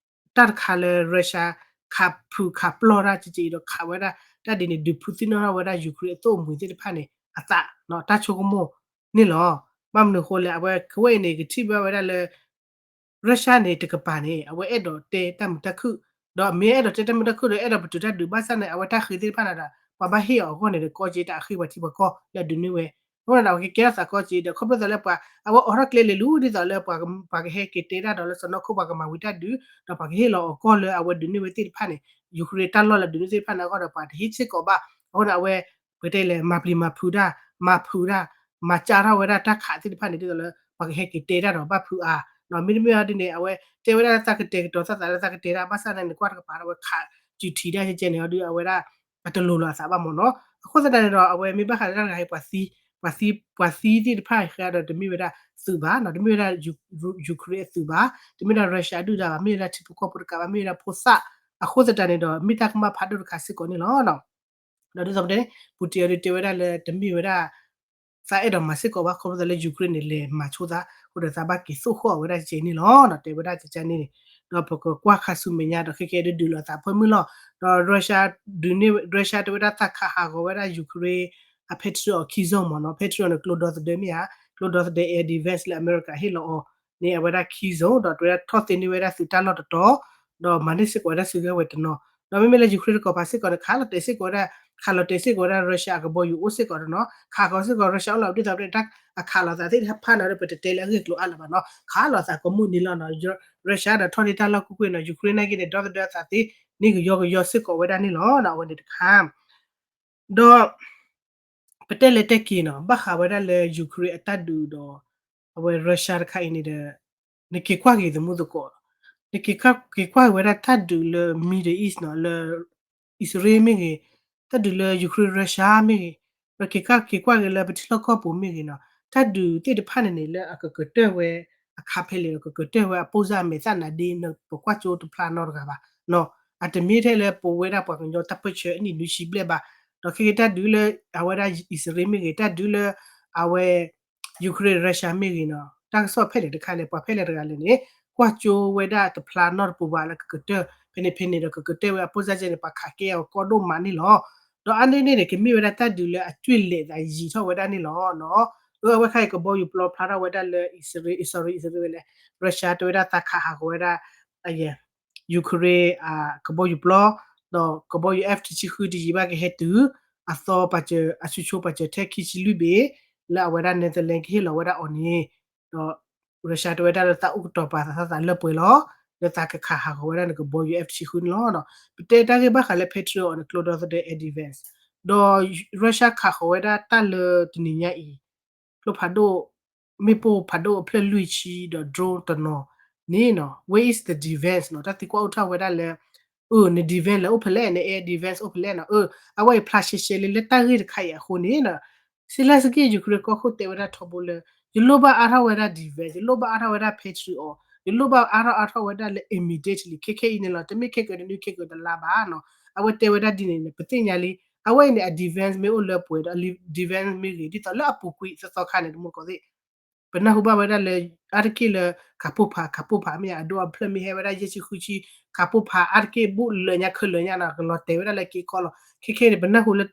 တၢ်တခါလၢ Russia ခးဖုးခးပျီၢ်တၢ်ကက့အံၤဒီးခးဝဲဒၣ် တၢ်ဒ်န့ၣ် ဒုးဖုးသ့ၣ်နီၣ်ထီၣ်ဝဲဒၣ် Ukraine အသိၣ်အမှံၤသ့ၣ်တဖၣ်န့ၣ် အသး တၢ်ဆိကမိၣ်န့ၣ်လီၤ. ဘၣ်မနုၤအဃိလဲၣ် အဝဲခဲဝဲအံၤန့ၣ် ကထံၣ်ဘၣ်ဝဲဒၣ်လၢ Russia န့ၣ်တကပၤန့ၣ် အဝဲအဲၣ်ဒိးတဲတၢ်မုာ်တၢ်ခုၣ်, ဒီးမ့ၢ်အဲၣ်ဒိးတဲတၢ်မုာ်တၢ်ခုၣ်ဒီး အဲၣ်ဒိးပတုာ်တၢ်ဒုးဘၣ်ဆၣ်န့ၣ် အဝဲတၢ်ဃ့သ့ၣ်တဖၣ်န့ၣ်ဒီး ပှၤဘၣ်ဟ့ၣ်အီၤအဂီၢ်န့ၣ်ဒီး ကီက့တၢ်အဃ့ပှၤထံပှၤကီၢ်လၢအဒုးန့ၢ်ဝဲ, အဃိန့ၣ်ဒီး အဝဲကကဲထီၣ်သးကီက့ဒီး ခီဖျိသးလၢပှၤ အဝဲအိးထီၣ်ကျဲလဲၤလူၤဒ်သိးလၢ ပှၤကဟဲက့ၤတဲတၢ်ဒီးလၢစီၢ်နီၤခိၣ်ပှၤကမၤဝံၤတၢ်ဒုး ဒီးပှၤကဟ့ၣ်လီၤအီၤကီၢ်လၢအဝဲဒုးန့ၢ်ဝဲသ့ၣ်တဖၣ်န့ၣ် Ukraine တၢ်လီၢ်လၢဒုးန့ၢ်သ့ၣ်တဖၣ်န့ၣ်အဂီၢ်ဒီး ပှၤတဟ့ၣ်စ့ၢ်ကီးဘၣ်. အဃိန့ၣ် အဝဲ ပတဲလဲၣ် မၤပျံၤမၤဖုးတၢ် မၤဖုးတၢ် မၤစၢ်ထီၣ်ဝဲဒၣ်တၢ်ခးသ့ၣ်တဖၣ်န့ၣ် ဒ်သိးလၢ ပှၤကဟဲက့ၤတဲတၢ်ဒီးဘၣ်ဖုးအါ, မ့တမ့ၢ်အီၤဒ်န့ၣ် အဝဲတဲဝဲဒၣ်လၢသးကတဲာ်ကတီၤသးသးလၢသးကတဲာ်တၢ် ဘၣ်ဆၣ်သနာ်က့န့ၣ် ကွၢ်တကပၤဒီး အဝဲခးစုထံးတၢ်ကဲကဲန့ၣ်အီၤဒီး အဝဲဒၣ် အတလိၤလီၤအသးဘၣ်မ့ၢ်နီၤ. အဃိသတးန့ၣ်ဒီး အဝဲမ့ၢ်ဘၣ်ဃးလၢတၢ်တဂၤအံၤ ပှၤသံ ပှၤသံ ပှၤသံသ့ၣ်တဖၣ်ဃဲဒီး တမ့ၢ်ဝဲဒၣ်သုးဘၣ်နီၤ, တမ့ၢ်ဝဲဒၣ် Ukraine အသုးဘၣ်, တမ့ၢ်ဝဲဒၣ် Russia အဒုၣ်ဒါဘၣ်, မ့ၢ်ဝဲဒၣ်ထံဖိကီၢ်ဖိတကးဘၣ်, မ့ၢ်ဝဲဒၣ်ဖိသၣ်, အဃိသတးန့ၣ်ဒီး မ့ၢ်တၢ်ကမၣ်ဖးဒိၣ်တခါစ့ၢ်ကီးန့ၣ်လီၤ. ဒီးဒ်သိးပတဲန့ၣ် Putin အဒုးတဲဝဲဒၣ်လၢတမ့ၢ်ဝဲဒၣ် သးအဲၣ်ဒိးမၤစ့ၢ်ကီးဘၣ် ခီဖျိသးလၢ Ukraine န့ၣ် လဲၤမၤဆိသး အဃိဒီးသးဘၣ်က့ၤသိၣ်ဃီၣ်အီၤဝဲဒၣ်ကဲန့ၣ်လီၤ. တဲဝဲဒၣ်ကကန့ၣ်န့ၣ် ဒီးပကကွၢ်ခါဆူမဲာ်ညါဒီး ခဲကဲဒုးဒုးလိာ်သးဖၢမုၢ်လီၤ. ဒီး Russia ဒုးန့ၢ် Russia တဲဝဲဒၣ်သးခးဟးဂီၤဝဲဒၣ် Ukraine အ Patriot အ key zone မ့ၢ်နီၤ, Patriot န့ၣ် ကျိဒီသဒၢမ့ၢ်ဧါ, ကျိဒီသဒၢ air defense လၢအမဲရကၤဟ့ၣ်လီၤအီၤန့ၣ် အဝဲဒၣ် key zone ဒီးတဲဝဲဒၣ်ထီၣ်သ့န့ၢ်ဝဲဒၣ်သုးတၢ်လီၢ်တတီၤ ဒီးမၤန့ၢ်စ့ၢ်ကီးဝဲဒၣ်စုကဝဲၤတနီၤ, ဒီးမ့မ့ၢ်လၢ Ukraine တကပၤစ့ၢ်ကီးန့ၣ် ခးလီၤတဲာ်စ့ၢ်ကီးဝဲဒၣ် ခးလီၤတဲာ်စ့ၢ်ကီးဝဲဒၣ် Russia အကဘီယူၤအိၣ်စ့ၢ်ကီးတနီၤ, ခးဃီၤစ့ၢ်ကီး Russia အိၣ်လီၤ ဒ်သိးပတဲ တၢ်အခးလီၤသးသ့ၣ်တဖၣ်န့ၣ်ဒီး ပတတဲလၢအဂ့ၢ်ကျိၤအါလၢၤဘၣ်နီၤ, ခးလီၤသးကိးမုၢ်နံၤလီၤနီၤ, Russia ဒီးထီၣ်န့ၢ်တၢ်လီၢ်ကွ့ၢ်ကွ့ၢ်နီၤ, Ukraine နာ်က့န့ၣ် ဒီသဒၢအသးသ့ န့ၢ်ကယီကယီစ့ၢ်ကီးဝဲဒၣ်န့ၣ်လီၤ. အဝဲန့ၣ်တခါ ဒီး ပတဲလဲၤတဲက့ၤနီၤ ဘၣ်ဃးဝဲဒၣ်လၢ Ukraine အတၢ်ဒုးဒီး အဝဲ Russia တခါအံၤန့ၣ်ဒီး နက့ၤကွၢ်က့ၤသမူသကိး, နက့ၤကွၢ်က့ၤဝဲဒၣ်တၢ်ဒုးလၢ Middle East နီၤ လၢ အံၣ်စရ့လးမ့ၢ်ဂ့ၤ, တၢ်ဒုးလၢ Ukraine Russia မ့ၢ်ဂ့ၤ, ဒီးက့ၤကွၢ်က့ၤလၢပထံလီၢ်ကီၢ်ပူၤမ့ၢ်ဂ့ၤနီၤ, တၢ်ဒုးသ့ၣ်တဖၣ်န့ၣ်န့ၣ် လၢအကကတၢၢ်ဝဲ အခါဖဲလဲၣ်ဒီး ကကတၢၢ်ဝဲအပိၢ်စၢ်အမဲာ်သၣ်နၤဒ့ ပကွၢ်ကၠိတဖျါနီတဂၤဘၣ်နီၤ, အတမ့ၢ်ထဲလၢပဝဲဒၣ်ပှၤကညီတၢ်ပၢၢ်ဆၢအနံၣ်နွံဆံဘျဲၣ်ဘၣ်, ဒီးခဲကဲတၢ်ဒုးလၢ အဝဲဒၣ်အံၣ်စရ့လးမ့ၢ်ဂ့ၤ, တၢ်ဒုးလၢ အဝဲ Ukraine Russia မ့ၢ်ဂ့ၤနီၤ တၢ်ကစီၣ်ဖဲလဲၣ်တခါလဲၣ် ပှၤဖဲလဲၣ်တဂၤလဲၣ်န့ၣ် ကွၢ်ကၠိဝဲဒၣ်တဖျါနီတပူၤဘၣ်လၢကကတၢၢ် ဖဲန့ၣ်ဖဲန့ၣ်ဒီးကကတၢၢ်ဝဲအပိၢ်စၢ်ကဲန့ၣ် ပှၤခးကဲအီၤကီၢ်ဒိၣ်မးန့ၣ်လီၤ. ဒီးအါန့ၢ်န့ၣ်န့ၣ် ကမ့ၢ်ဝဲဒၣ်တၢ်ဒုးလၢအကၠွ့လဲၤသးယံာ်ထီၣ်ဝဲဒၣ်န့ၣ်လီၤနီၤ. အဝဲခါအံၤကဘီယူၤပျီဖျါထီၣ်ဝဲဒၣ်လၢ Israel, sorry, Israel ဝဲလဲၣ် Russia တဲဝဲဒၣ်သးခးဟးဂီၤဝဲဒၣ် Ukraine ကဘီယူၤပျီ ဒီးကဘီယူၤ F တဆံဃုတယံာ်ဘၣ်ကဟဲတုၤ အသီပာ်စၢၤ အဆူၣ်ဆိပာ်စၢၤထဲခံဆံလွံၢ်ဘ့ၣ် လၢအဝဲဒၣ် Netherlands ကဟ့ၣ်လီၤဝဲဒၣ်အီၤန့ၣ် ဒီး Russia တဲဝဲဒၣ်လၢသးအိၣ်ကတီၤပာ်သးသးလၢပှဲၤလီၤ လၢသးကခးဟးဂီၤဝဲဒၣ်န့ၣ်ကဘီယူၤ F တဆံဃုန့ၣ်လီၤ. ပတဲတၢ်ဂ့ၢ်ဘၣ်ဃးလၢ Patriot အီၤန့ၣ် ကျိဒီသဒၢ air defense ဒီး Russia ခးဃီၤဝဲဒၣ်တၢ်လၢတနံၤညါအံၤ ကျိဖးဒိၣ် မ့ၣ်ပိၢ်ဖးဒိၣ်အဖျၢၣ်လွံၢ်ဆံဒီး drone တနီၤန့ၣ်နီၤ where is the defense နီၤ တၢ်သံကွၢ်အိၣ်ထီၣ်ဝဲဒၣ်လၢ အၢ န defense လဲၤအိၣ်ဖဲလဲၣ် န air defense အိၣ်ဖဲလဲၣ်နီၤ အၢ အဝဲအံၤဖျါရှဲရှဲလၢလၢတၢ်ဂ့ၢ်တခါအံၤအဃိန့ၣ်နီၤ Zelenskyy Ukraine ကီၢ်ခိၣ်တဲဝဲဒၣ်ထီဘိလၢ ယလိၣ်ဘၣ်အါထီၣ်ဝဲဒၣ် defense ယလိၣ်ဘၣ်အါထီၣ်ဝဲဒၣ် Patriot ယလိၣ်ဘၣ်အါထီၣ်အါထီၣ်ဝဲဒၣ်လၢ immediately ခဲခဲအံၤန့ၣ်လီၤ တမ့ၢ်ခဲကနွံခဲကတလါဘၣ်နီၤ အဝဲတဲဝဲဒၣ်ဒ်န့ၣ်န့ၣ် ပသ့ၣ်ညါလံ အဝဲအံၤန့ၣ် အ defense မ့ၢ်အိၣ်လၢပှဲၤဒီး defense မ့ၢ်ဂ့ၤ ဒ်သိးလၢအပူၤကွံာ်သီသီခါန့ၣ် တမူတကိးသ့ၣ် ပနၢ်ဟူဘၣ်ဝဲဒၣ်လၢ အါတက့ၢ်လၢ ခးပိၢ်ဖး ခးပိၢ်ဖးမ့ၢ်ဧါ အဒိအဖျၢၣ်မ့ၢ်ဟဲဝဲဒၣ်ယဲၢ်ဆံဃုဆံ ခးပိၢ်ဖး အါတက့ၢ်ဘူးလၢညါခဲလၢာ်ညါနီၤ ကလီၤတဲာ်ဝဲဒၣ်လၢက့ၤကီၢ်လီၤ ခဲခဲန့ၣ် ပနၢ်ဟူလၢ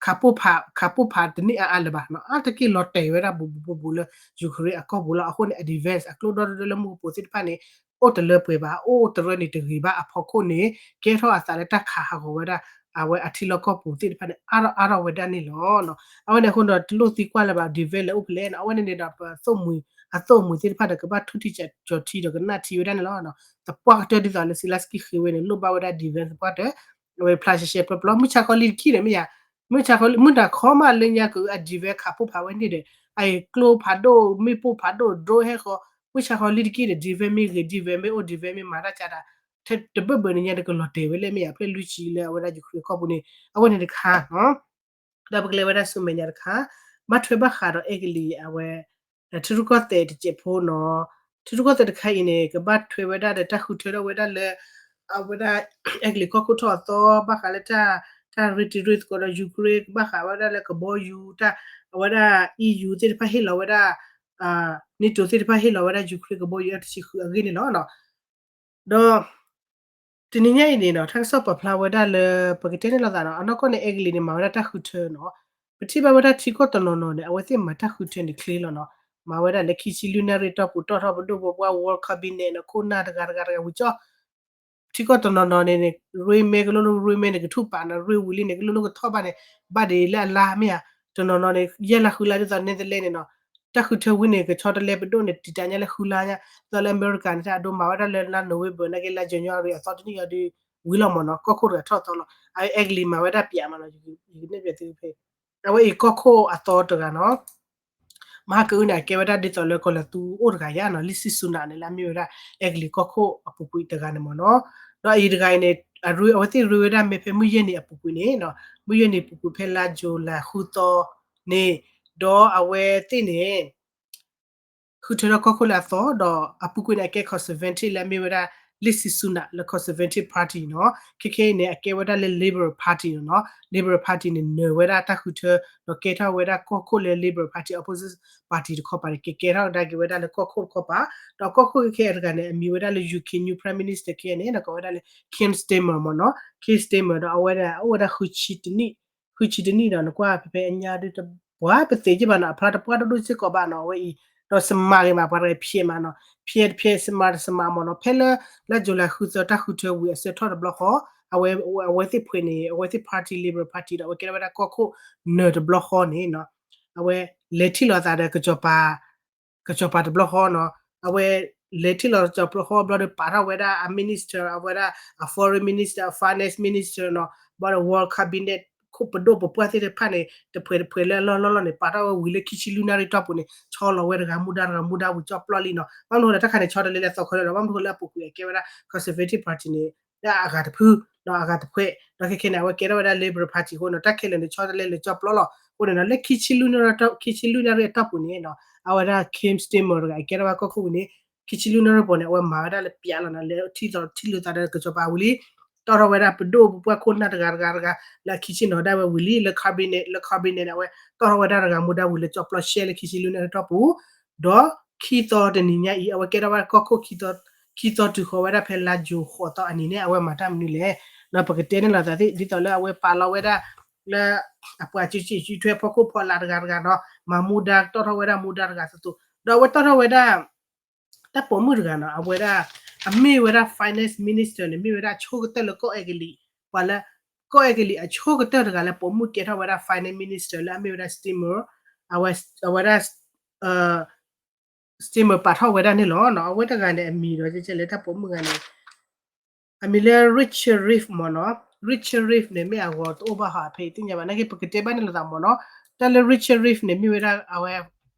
ခးပိၢ်ဖး ခးပိၢ်ဖးတန့ၢ်အါအါလၢၤဘၣ်နီၤ အါတက့ၢ်လီၤတဲာ်ဝဲဒၣ်ဘူးဘူးဘူးဘူးလၢ Ukraine အကီၢ်ပူၤလီၤ အဃိန့ၣ် အ defense အကျိဒီသဒၢလၢမူကပိာ်သ့ၣ်တဖၣ်န့ၣ် အိၣ်တလၢပှဲၤဘၣ် အိၣ်တရၢန့ၣ်တဂ့ၤဘၣ်အဖီခိၣ်န့ၣ် ကဲထီၣ်အသးလၢတၢ်ခးဟးဂီၤဝဲဒၣ် အဝဲအထံလီၢ်ကီၢ်ပူၤသ့ၣ်တဖၣ်န့ၣ် အါထီၣ်အါထီၣ်ဝဲဒၣ်န့ၣ်လီၤ. အဝဲန့ၣ်အဃိဒီး တလိၣ်သံကွၢ်လၢၤဘၣ် defense လဲၤအိၣ်ဖဲလဲၣ်နီၤ အဝဲန့ၣ်န့ၣ်ဒီး ပသိၣ်မှံၤ အသိၣ်မှံၤသ့ၣ်တဖၣ်ဒီးကဘၣ်ထူၣ်ထံကၠီၤထံဒီးကနၣ်ထံဝဲဒၣ်န့ၣ်လီၤ. သပှၢ်ကတၢၢ်ဒ်သိးလၢ Zelenskyy ဃ့ဝဲန့ၣ် လိၣ်ဘၣ်ဝဲဒၣ် defense သပှၢ်တၢၢ် အဝဲဖျါရှဲရှဲပျီပျီ မုၢ်ဆါခီလံတခံန့ၣ်မ့ၢ်ယါ မုၢ်ဆါခီလံ မုၢ်နၤခီမးလၢညါကအု အ defense ခးပိၢ်ဖးဝဲန့ၣ်ဒီး အအံၤကျိဖးဒိၣ် မ့ၣ်ပိၢ်ဖးဒိၣ် drone ဟဲဃီၤ မုၢ်ဆါခီလံတခံဒီး defense မ့ၢ်ဂ့ၤ defense မ့ၢ်အိၣ် defense မ့ၢ်မၤတၢ်ကါဒၣ် ထဲတဘၢၣ်ဘၢၣ်န့ၣ်ညါဒီးကလီၤတဲာ်ဝဲလၢမ့ၢ်ယါ ဖျၢၣ်လွံၢ်ဆံလၢအဝဲဒၣ် Ukraine ကီၢ်ပူၤန့ၣ် အဝဲန့ၣ်တခါ ဒီးပကလဲၤဝဲဒၣ်ဆူမဲာ်ညါတခါ ဘၣ်ထွဲဘၣ်ဃးဒီးအဲကလံးအဝဲ ထံရူၢ်ကီၢ်သဲးတစဲးဖိနီၤ ထံရူၢ်ကီၢ်သဲးတခါအံၤန့ၣ် ကဘၣ်ထွဲဝဲဒၣ်ဒီးတၢ်ဃုထၢထီၣ်ဝဲဒၣ်လၢ အဝဲဒၣ် အဲကလံးကီၢ်ခိၣ်ထီၣ်အသီ ဘၣ်ဃးလၢတၢ် တၢ်ရ့တံၤရ့သကိးဒီး Ukraine ကဘၣ်ဃးဝဲဒၣ်လၢကဘီယူၤ တၢ် အဝဲဒၣ် EU သ့ၣ်တဖၣ်ဟ့ၣ်လီၤဝဲဒၣ် NATO သ့ၣ်တဖၣ်ဟ့ၣ်လီၤဝဲဒၣ် Ukraine ကဘီယူၤ F တဆံဃုအဂ့ၢ်န့ၣ်လီၤ. ဒီး တနံၤညါအံၤန့ၣ်နီၤ တၢ်ကစီၣ်ပာ်ဖျါဝဲဒၣ်လၢ ပကတဲန့ၣ်လိာ်သးနီၤ အနီၢ်ကီၢ်န့ၣ် အဲကလံးန့ၣ် မၤဝဲဒၣ်တၢ်ဃုထၢနီၤ ပထံၣ်ဘၣ်ဝဲဒၣ်ထံကီၢ်တနီၤနီၤန့ၣ် အဝဲသ့ၣ်မၤတၢ်ဃုထၢန့ၣ်ချ့လီၤနီၤ မၤဝဲဒၣ်လၢခံဆံလွံၢ်နၣ်ရံၣ်တီၢ်ပူၤတီၢ်ထီၣ်ပဒိၣ်ပပှၢ် World Cabinet နီၤ ခိၣ်နၢ်တဂၤတဂၤတဂၤဝံၤကၠီ ထံကီၢ်တနီၤနီၤန့ၣ်န့ၣ် ရ့မဲကလိလိရ့မဲန့ၣ် ကထူၣ်ပာ်နီၤ ရ့ဝံၤလံန့ၣ် ကလိလိကထီၣ်ဘၣ်န့ၣ် ဘၣ်ဒ်လၢအလါမ့ၢ်ဧါ တနီၤနီၤန့ၣ် ယဲၢ်လါဃုလါဒ်သိး Netherlands န့ၣ်နီၤ တၢ်ဃုထၢဝံၤန့ၣ် ကဆီတလဲပဒိၣ်န့ၣ် တံာ်တာ်ညါလၢဃုလါညါ ဒ်သိးလၢအမဲရကၤန့ၣ် တၢ်အဒိမၤဝဲဒၣ်လၢလါ November နာ်က့လါ January အသီတနံၣ်အံၤဒီး ဝံၤလီၤမ့ၢ်နီၤ ကီၢ်ခိၣ်တဂၤထီၣ်သီလီၤ အဝဲအဲကလံးမၤဝဲဒၣ်ပၠးမ့ၢ်နီၤ ယကနဲၣ်ပၠးသုဖဲ အဝဲအံၤကီၢ်ခိၣ်အသီတဂၤနီၤ မဟါကအုန့ၣ် အကဲဝဲဒၣ်ဒ်သိးလၢကီၢ်လဲၤသူအိၣ်တဂၤယါနီၤ လံာ်စံၣ်စူနးန့ၣ် လၢအမ့ၢ်ဝဲဒၣ် အဲကလံးကီၢ်ခိၣ်အပူၤကွံာ်တဂၤန့ၣ်မ့ၢ်နီၤ ဒီးအအံၤတဂၤအံၤန့ၣ် အရ့ အဝဲသ့ၣ်ရ့ဝဲဒၣ်မဲဖဲမုၢ်ယဲၢ်နံၤအပူၤကွံာ်န့ၣ်နီၤ မုၢ်ယဲၢ်နံၤပူၤကွံာ်ဖဲလါ July ဃုသီန့ၣ် ဒီးအဝဲသ့ၣ်န့ၣ် ဃုထၢထီၣ်ကီၢ်ခိၣ်လၢအသီ ဒီးအပူၤကွံာ်န့ၣ် အကဲ conservative လၢအမ့ၢ်ဝဲဒၣ် လံာ်စံၣ်စူနးလၢ conservative party နီၤ ခဲခဲအံၤန့ၣ် အကဲဝဲဒၣ်လၢ Liberal Party နီၤ Liberal Party န့ၣ် နၢၤဝဲဒၣ်တၢ်ဃုထၢ ဒီးကဲထီၣ်ဝဲဒၣ်ကီၢ်ခိၣ်လၢ Liberal Party opposition party တခီပၤန့ၣ် ကကဲထီၣ်ကဒါက့ၤဝဲဒၣ်လၢကီၢ်ခိၣ်တခီပၤ ဒီးကီၢ်ခိၣ်ခဲခဲအံၤတဂၤန့ၣ် အမံၤဝဲဒၣ်လၢ UK new Prime Minister ခဲအံၤန့ၣ် ကိးဝဲဒၣ်လၢ Keir Starmer မ့ၢ်နီၤ Keir Starmer ဒီးအဝဲဒၣ်အိၣ်ဝဲဒၣ် ဃုဆံတနံၣ်ဒီး နကွၢ်ဖဲဖဲအညါဒ်တပှၢ်ပသ့ၣ်ညါဘၣ်နီၤ အဖျါတပှၢ်ဒိၣ်ဒိၣ်စ့ၢ်ကီးဘၣ်နီၤ အဝဲအံၤ ဒီးစမးဂ့ၤမး ပှၤတဂၤဖျဲးမးနီၤ ဖျဲးတဖျဲး စမးတစမးမ့ၢ်နီၤ ဖဲလၢ လါ July ဃုသီတၢ်ဃုထၢဝံၤအဆၢထီၣ်တဘျီဃီ အဝဲ အဝဲသ့ၣ်ဖှဲးန့ၣ် အဝဲသ့ၣ် party Liberal Party ဒီးအဝဲကဲထီၣ်ဝဲဒၣ်ကီၢ်ခိၣ်နၢၤတဘျီဃီန့ၣ်နီၤ အဝဲလဲၤထံၣ်လိာ်သးဒီး ကစီၤပၤတဘျီဃီနီၤ အဝဲလဲၤထံၣ်လိာ်ကစီၤပၤတဘျီဃီဘျီဒီး ပာ်ထီၣ်ဝဲဒၣ်အ minister အဝဲဒၣ်အ foreign minister အ finance minister နီၤ ဘၣ်ဒီး World Cabinet ခိၣ်ပဒိၣ်ပပှၢ်သ့ၣ်တဖၣ်န့ၣ် တဖှဲးတဖှဲးလၢအလီၢ်လီၢ်လီၢ်န့ၣ် ပာ်ထီၣ်ဝဲဝံၤလၢခံဆံလွံၢ်နၣ်ရံၣ်တီၢ်ပူၤန့ၣ် ဆီလီၤဝဲတဂၤမူဒါတဂၤမူဒါဝံၤကၠီပျီလံနီၤ ဘၣ်မနုၤဒီးတၢ်ခါန့ၣ် ဆီတလဲလၢအသီခီလၢဒီး ဘၣ်မနုၤလၢအပူၤကွံာ်အကဲဝဲဒၣ် conservative party န့ၣ် လၢအဂၤတဖု ဒီးအဂၤတဖှဲး ဒီးခဲခဲန့ၣ် အဝဲကဲထီၣ်ဝဲဒၣ် Liberal Party အဃိန့ၣ် တၢ်ခဲလၢာ်န့ၣ် ဆီတလဲလၢကၠီပျီလီၤ အဃိန့ၣ်နီၤ လၢခံဆံလွံၢ်နၣ်ရံၣ် ခံဆံလွံၢ်နၣ်ရံၣ်အတီၢ်ပူၤန့ၣ်နီၤ အဝဲဒၣ် Keir Starmer တဂၤ အကဲထီၣ်ဝဲကီၢ်ခိၣ်ဝံၤန့ၣ် ခံဆံလွံၢ်နၣ်ရံၣ်ပူၤန့ၣ် အဝဲမၤဝဲဒၣ်လၢပၠးလီၤနီၤ လဲၤထံၣ်လိာ်သးဒီးကစီၤပၤဝံၤလံ တီၣ်ထီၣ်ဝဲဒၣ်ပဒိၣ်ပပှၢ်ခိၣ်နၢ်တဂၤတဂၤတဂၤ လၢအခံဆ့ၣ်နီၤဒၣ်ဝဲဝံၤလံ လၢ cabinet လၢ cabinet န့ၣ် အဝဲတီၣ်ထီၣ်ဝဲဒၣ်တဂၤမူဒါဝံၤလၢကၠီပျီရှဲလၢခံဆံလွံၢ်နၣ်ရံၣ်အတီၢ်ပူၤ, ဒီးခံသီတနံၤညါအံၤ အဝဲကဲထီၣ်ဝဲဒၣ်ကီၢ်ခိၣ် ခံသီတုၤဃီၤဝဲဒၣ်ဖဲလါယူၤဃိးသီအနံၤန့ၣ် အဝဲမၤတၢ်မနုၤလဲၣ်. ဒီးပကတဲန့ၣ်လီၤသးသ့ၣ် ဒ်သိးလၢအဝဲပာ်လီၤဝဲဒၣ် လၢ အပှၤစုစ့ၣ်စုထွဲဖီခိၣ်ဖီလာ်တဂၤတဂၤနီၤ မၤမူဒါတီၣ်ထီၣ်ဝဲဒၣ်မူဒါတဂၤအသိး ဒီးအဝဲတီၣ်ထီၣ်ဝဲဒၣ် တၢ်ပိာ်မုၣ်တဂၤနီၤ အဝဲဒၣ် အမ့ၢ်ဝဲဒၣ် finance minister န့ၣ် မ့ၢ်ဝဲဒၣ်ဆိကတၢၢ်လၢကီၢ်အဲကလံး ပှၤလၢ ကီၢ်အဲကလံးအဆိကတၢၢ်တဂၤလၢပိာ်မုၣ်ကဲထီၣ်ဝဲဒၣ် finance minister လၢအမ့ၢ်ဝဲဒၣ် Starmer အဝဲ အဝဲဒၣ် Starmer ပာ်ထီၣ်ဝဲဒၣ်န့ၣ်လီၤ. အဝဲတဂၤန့ၣ် အမံၤဒီးကဲကဲလၢတၢ်ပိာ်မုၣ်ဂၤန့ၣ် အမံၤလၢ Richard Reeves မ့ၢ်နီၤ. Richard Reeves န့ၣ် မ့ၢ်အဂီၤတအိၣ်ဘၣ်ဟီ ဖဲအံၤသ့ၣ်ညါဘၣ် နာ်က့ ပကတဲဘၣ်န့ၣ်လိာ်သးမ့ၢ်နီၤ. တၢ်လၢ Richard Reeves န့ၣ် မ့ၢ်ဝဲဒၣ်အဝဲ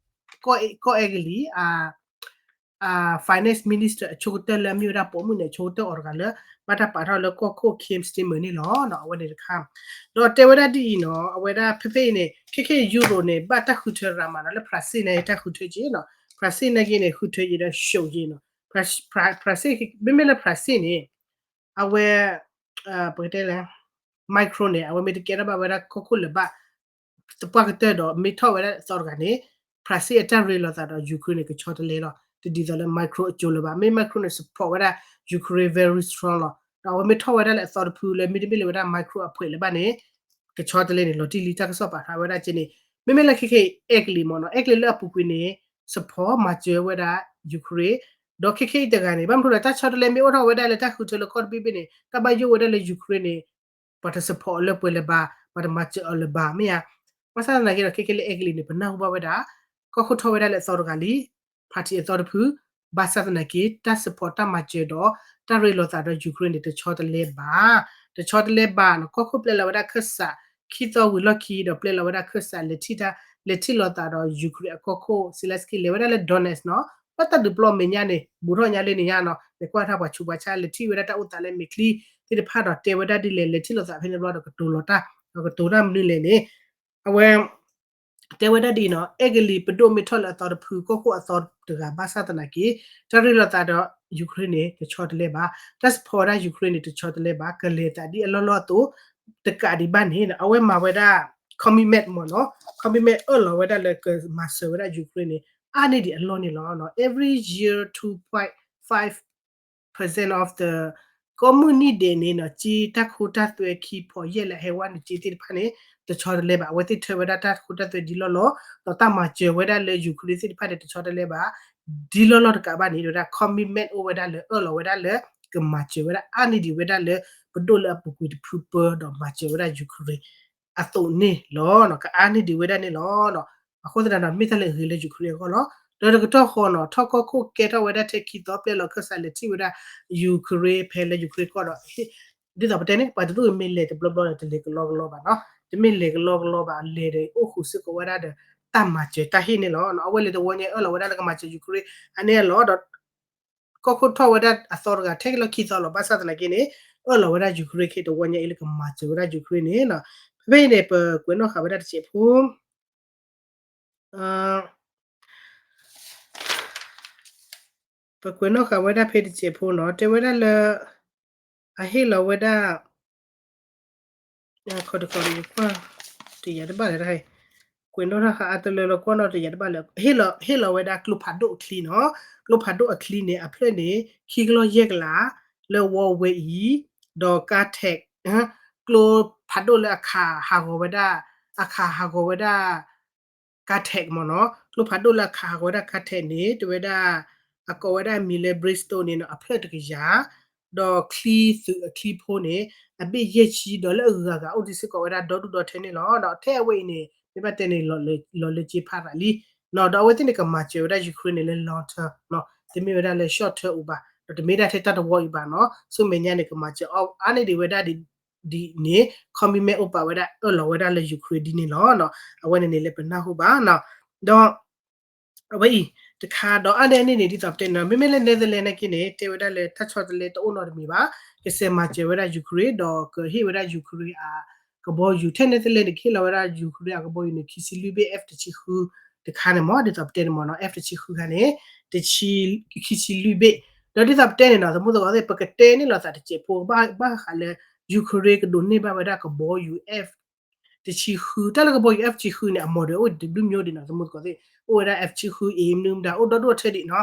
ကီၢ်အဲကလံး finance minister အဆိကတၢၢ်လၢအမ့ၢ်ဝဲဒၣ်ပိာ်မုၣ်န့ၣ် အဆိကတၢၢ်အီၤတဂၤလၢ ဘၣ်တၢ်ပာ်ထီၣ်လၢကီၢ်ခိၣ် Keir Starmer န့ၣ်လီၤ. အဝဲန့ၣ်တခါ ဒီးတဲဝဲဒၣ်ဒ်အံၤနီၤ အဝဲဒၣ်ဖဲဖဲအံၤန့ၣ် ခဲခဲအံၤ Euro န့ၣ် ဘၣ်တၢ်ဃုထၢရၤမးနီၤ လၢ Brazil န့ၣ် တၢ်ဃုထၢက့ၤနီၤ Brazil နာ်က့န့ၣ် ဃုထၢက့ၤဒီး ရှုံးက့ၤနီၤ Brazil မ့မ့ၢ်လၢ Brazil န့ၣ် အဝဲ ပကတဲလဲၣ် Macron န့ၣ် အဝဲမ့ၢ်တကဲထီၣ်ဘၣ်ဝဲဒၣ်ကီၢ်ခိၣ်လၢၤဘၣ် သပှၢ်ကတၢၢ်ဒီး မ့ၢ်ထီၣ်ဝဲဒၣ်အသီတဂၤန့ၣ် Brazil အတၢ်ရ့လိာ်သးဒီး Ukraine န့ၣ် ကဆီတလဲလီၤ. တဒ်သိးလၢ Macron အစိၤလၢၤဘၣ်. မ့ၢ် Macron န့ၣ် support ဝဲဒၣ် Ukraine very strong လီၤ. ဒီးအဝဲမ့ၢ်ထီၣ်ဝဲဒၣ်လၢအသီတဖုလၢ မ့တမ့ၢ်လၢၤဝဲဒၣ် Macron အဖှဲးလၢၤဘၣ်န့ၣ် ကဆီတလဲန့ၣ် လီၤတံၢ်လံ တၢ်ကစီၣ်ပာ်ဖျါဝဲဒၣ်က့န့ၣ် မ့မ့ၢ်လၢခဲခဲအံၤ အဲကလံးမ့ၢ်နီၤ အဲကလံးလၢအပူၤကွံာ်န့ၣ် support မၤစၢၤဝဲဒၣ် Ukraine ဒီးခဲခဲအံၤတဂၤန့ၣ် ဘၣ်မနုၤလဲၣ် တၢ်ဆီတလဲမ့ၢ်အိၣ်ထီၣ်ဝဲဒၣ်လၢတၢ်ဃုထၢလၢကီၢ်တဘ့ၣ်ဘ့ၣ်န့ၣ် တၢ်ဘၣ်ယိၣ်ဝဲဒၣ်လၢ Ukraine န့ၣ် ပှၤတ support အီၤလၢပှဲၤလၢၤဘၣ် ပှၤတမၤစၢၤအီၤလၢၤဘၣ် မ့ၢ်ဧါ. ဘၣ်ဆၣ်သနာ်က့ဒီး ခဲခဲလၢအဲကလံးန့ၣ် ပနၢ်ဟူဘၣ်ဝဲဒၣ် ကီၢ်ခိၣ်ထီၣ်ဝဲဒၣ်လၢအသီတဂၤလံ party အသီတဖု ဘၣ်ဆၣ်သနာ်က့ တၢ် support တၢ်မၤစၢၤဒီး တၢ်ရ့လိာ်သးဒီး Ukraine န့ၣ် တဆီတလဲဘၣ် တဆီတလဲဘၣ်နီၤ ကီၢ်ခိၣ်ပျဲလီၤဝဲဒၣ်ခၢၣ်စး ခံသီဝံၤလီၢ်ခံဒီးပျဲလီၤဝဲဒၣ်ခၢၣ်စး လဲၤထံၣ်တၢ် လဲၤထံၣ်လိာ်သးဒီး Ukraine အကီၢ်ခိၣ် Zelensky လဲၤဝဲဒၣ်လၢ Donetsk နီၤ ဘၣ်တၢ်ဒုးပျီမဲာ်ညါန့ၣ် ဘူးထီၣ်ညါလၢန့ၣ်ညါနီၤ လဲၤကွၢ်တၢ်ပှၤဆူးပှၤဆါ လဲၤထံၣ်ဝဲဒၣ်တၢ်အိၣ်သးလၢမဲာ်ချံသ့ၣ်တဖၣ်ဒီးတဲဝဲဒၣ်ဒ်လဲၣ် လဲၤထံၣ်လိာ်သးဖဲန့ၣ်ဘျီဒီးကတိၤလီၤတၢ် ဒီးကတိၤတၢ်မနုၤလဲၣ်န့ၣ် အဝဲ တဲဝဲဒၣ်ဒ်အံၤနီၤ အဲကလံးပဒိၣ်မ့ၢ်ထီၣ်လၢအသီတဖု ကီၢ်ခိၣ်အသီတဂၤဘၣ်ဆၣ်သနာ်က့ တၢ်ရ့လိာ်သးဒီး Ukraine န့ၣ် တဆီတလဲဘၣ် တၢ် support ဝဲဒၣ် Ukraine န့ၣ် တဆီတလဲဘၣ် ကလဲၤသးဒ်အလီၢ်လီၢ်အသိး တကးဒံးဘၣ်န့ၣ် အဝဲမၤဝဲဒၣ် commitment မ့ၢ်နီၤ commitment အၢၣ်လီၤဝဲဒၣ်လၢကမၤစၢၤဝဲဒၣ် Ukraine န့ၣ် အါန့ၢ်ဒံးအလီၢ်န့ၣ်လီၤ. Every year two point five percent of the ကိးမုၢ်နံၣ်ဒဲးန့ၣ်နီၤ က့တၢ်ခိတၢ်သွဲခံဖီယဲၢ်လၢအဟဲဝဲနုာ်က့သ့ၣ်တဖၣ်န့ၣ် တဆီတလဲဘၣ် အဝဲသ့ၣ်ထၢဝဲဒၣ်တၢ်ခိတၢ်သွဲဒ်လီၢ်လီၢ် ဒီးတၢ်မၤစၢၤဝဲဒၣ်လၢ Ukraine သ့ၣ်တဖၣ်န့ၣ် တဆီတလဲဘၣ် ဒ်လီၢ်လီၢ်တကးဘၣ်န့ၣ် ဝဲဒၣ် commitment အိၣ်ဝဲဒၣ်လၢအၢၣ်လီၤဝဲဒၣ်လၢ ကမၤစၢၤဝဲဒၣ်အါန့ၢ်ဒံးဝဲဒၣ်လၢ ပဒိၣ်လၢအပူၤကွံာ်တဖုပၢ ဒီးမၤစၢၤဝဲဒၣ် Ukraine အသိးန့ၣ်လီၤ. ကအါန့ၢ်ဒံးဝဲဒၣ်န့ၣ်လီၤ. အဃိသတးဒီး မ့ၢ်တၢ်လၢအဂ့ၤလၢ Ukraine အဂီၢ်လီၤ. ဒီးတကတီၢ်ဃီနီၤ ထီၣ်ကီၢ်ခိၣ်ကဲထီၣ်ဝဲဒၣ်ထဲခံသီပျဲလီၤခၢၣ်စးလဲၤထံၣ်ဝဲဒၣ် Ukraine ဖဲလၢ Ukraine ကီၢ်ဒီး ဒ်သိးပတဲန့ၣ် ပှၤတဒူၣ်မ့ၢ်လဲၤတဘျီဘျီဒီး တလဲၤကလီကလီဘၣ်နီၤ တမ့ၢ်လဲၤကလီကလီဘၣ် လဲၤဒီးအိၣ်ဃုာ်စ့ၢ်ကီးဝဲဒၣ်ဒီး တၢ်မၤစၢၤတၢ်ဟ့ၣ်န့ၣ်လီၤ. အဝဲလဲၤတဝီညါအၢၣ်လီၤဝဲဒၣ်လၢကမၤစၢၤ Ukraine အန့ၣ်လီၤ. ဒီး ကီၢ်ခိၣ်ထီၣ်ဝဲဒၣ်အသီတဂၤ ထဲကလီၢ်ခံသီလီၤ. ဘၣ်ဆၣ်သနာ်က့န့ၣ် အၢၣ်လီၤဝဲဒၣ် Ukraine ခဲတဝီညါအံၤလၢကမၤစၢၤဝဲဒၣ် Ukraine န့ၣ်လီၤ. ဖဲဖဲအံၤန့ၣ် ပကွဲးနီၣ်ဃာ်ဝဲဒၣ်တစဲးဖိ ပကွဲးနီၣ်ဃာ်ဝဲဒၣ်ဖဲတစဲးဖိနီၤ တဲဝဲဒၣ်လၢ အဟ့ၣ်လီၤဝဲဒၣ် ခီတခီ ယကွၢ်တယၤတဘၣ်လၢ ကွဲးနီၣ်တၢ်ဃာ်အါတလၢလီၤ ကွၢ်နီၣ်တယၤတဘၣ်လၢ ဟ့ၣ်လီၤဝဲဒၣ်ကျိဖးဒိၣ်အချံနီၤ ကျိဖးဒိၣ်အချံန့ၣ် အဖျၢၣ်န့ၣ် ခံကလီၢ်ယဲၢ်ကလး လၢဝီဝဲအံၤ ဒီး Kharkiv ကျိဖးဒိၣ်လၢအခးဟးဂီၤဝဲဒၣ် အခးဟးဂီၤဝဲဒၣ် Kharkiv မ့ၢ်နီၤ ကျိဖးဒိၣ်လၢအခးဟးဂီၤဝဲဒၣ် Kharkiv န့ၣ် တဲဝဲဒၣ် အကိးဝဲဒၣ်အမံၤလၢ Brimstone န့ၣ်နီၤ အဖျၢၣ်တကယၤ ဒီးချံသုးအချံဖိန့ၣ် အဘ့ၣ်ယဲၢ်ဆံ ဒီးလၢအဂၤဂၤအိၣ်ဒံးစ့ၢ်ကီးဝဲဒၣ်ဒီဒူၣ်ဒီထၢန့ၣ်လီၤ. ဒီးထဲအဝဲအံၤန့ၣ် မ့ၢ်ဘၣ်တဲန့ၣ် လီၤလၢက့ဖးရးလံ ဒီးအဝဲသ့ၣ်န့ၣ် ကမၤစၢၤဝဲဒၣ် Ukraine န့ၣ်လၢ long term နီၤ တမ့ၢ်ဝဲဒၣ်လၢ short term အိၣ်ဘၣ် ဒီးတမ့ၢ်ဒၣ်ထဲတၢ်တဝီအံၤဘၣ်နီၤ ဆူမဲာ်ညါန့ၣ် ကမၤစၢၤအါန့ၢ်ဒံးဝဲဒၣ်ဒ်န့ၣ် commitment အိၣ်ပာ်ဝဲဒၣ် အၢၣ်လီၤဝဲဒၣ်လၢ Ukraine ဒ်န့ၣ်လီၤ. အဝဲန့ၣ်န့ၣ်လၢပနၢ်ဟူဘၣ်နီၤ ဒီး အဝဲအံၤ တခါဒီးအါန့ၢ်အန့ၣ်န့ၣ် ဒ်သိးပတဲန့ၣ် မ့မ့ၢ်လၢ Netherlands နာ်က့န့ၣ် တဲဝဲဒၣ်လၢတၢ်ဆီတလဲတအိၣ်နီတမံၤဘၣ် ကစဲးမၤစၢၤဝဲဒၣ် Ukraine ဒီးကဟ့ၣ်ဝဲဒၣ် Ukraine အကဘီယူၤ ထဲ Netherlands န့ၣ် ကဟ့ၣ်လီၤဝဲဒၣ် Ukraine အကဘီယူၤန့ၣ် ခံဆံလွံၢ်ဘ့ၣ် F တဆံဃု တခါန့ၣ်မ့ၢ် ဒ်သိးပတဲန့ၣ်မ့ၢ်နီၤ F တဆံဃုခါန့ၣ် တဆံ ခံဆံလွံၢ်ဘ့ၣ် ဒီးဒ်သိးပတဲန့ၣ်နီၤ သမူသကိးသ့ၣ် ပကတဲန့ၣ်လိာ်သးတစဲးဖိ ဘၣ်ဃးလၢ Ukraine ကဒိးန့ၢ်ဘၣ်ဝဲဒၣ်ကဘီယူၤ F တဆံဃု, တၢ်လၢကဘီယူၤ F တဆံဃုန့ၣ် အ model အိၣ်တဘျုးမျိုးဒံးနီၤ သမူသကိးသ့ၣ်, အိၣ်ဝဲဒၣ် F တဆံဃု A မနုၤမတၤ အိၣ်ဒီဒူၣ်အီၤထဲဒံးနီၤ.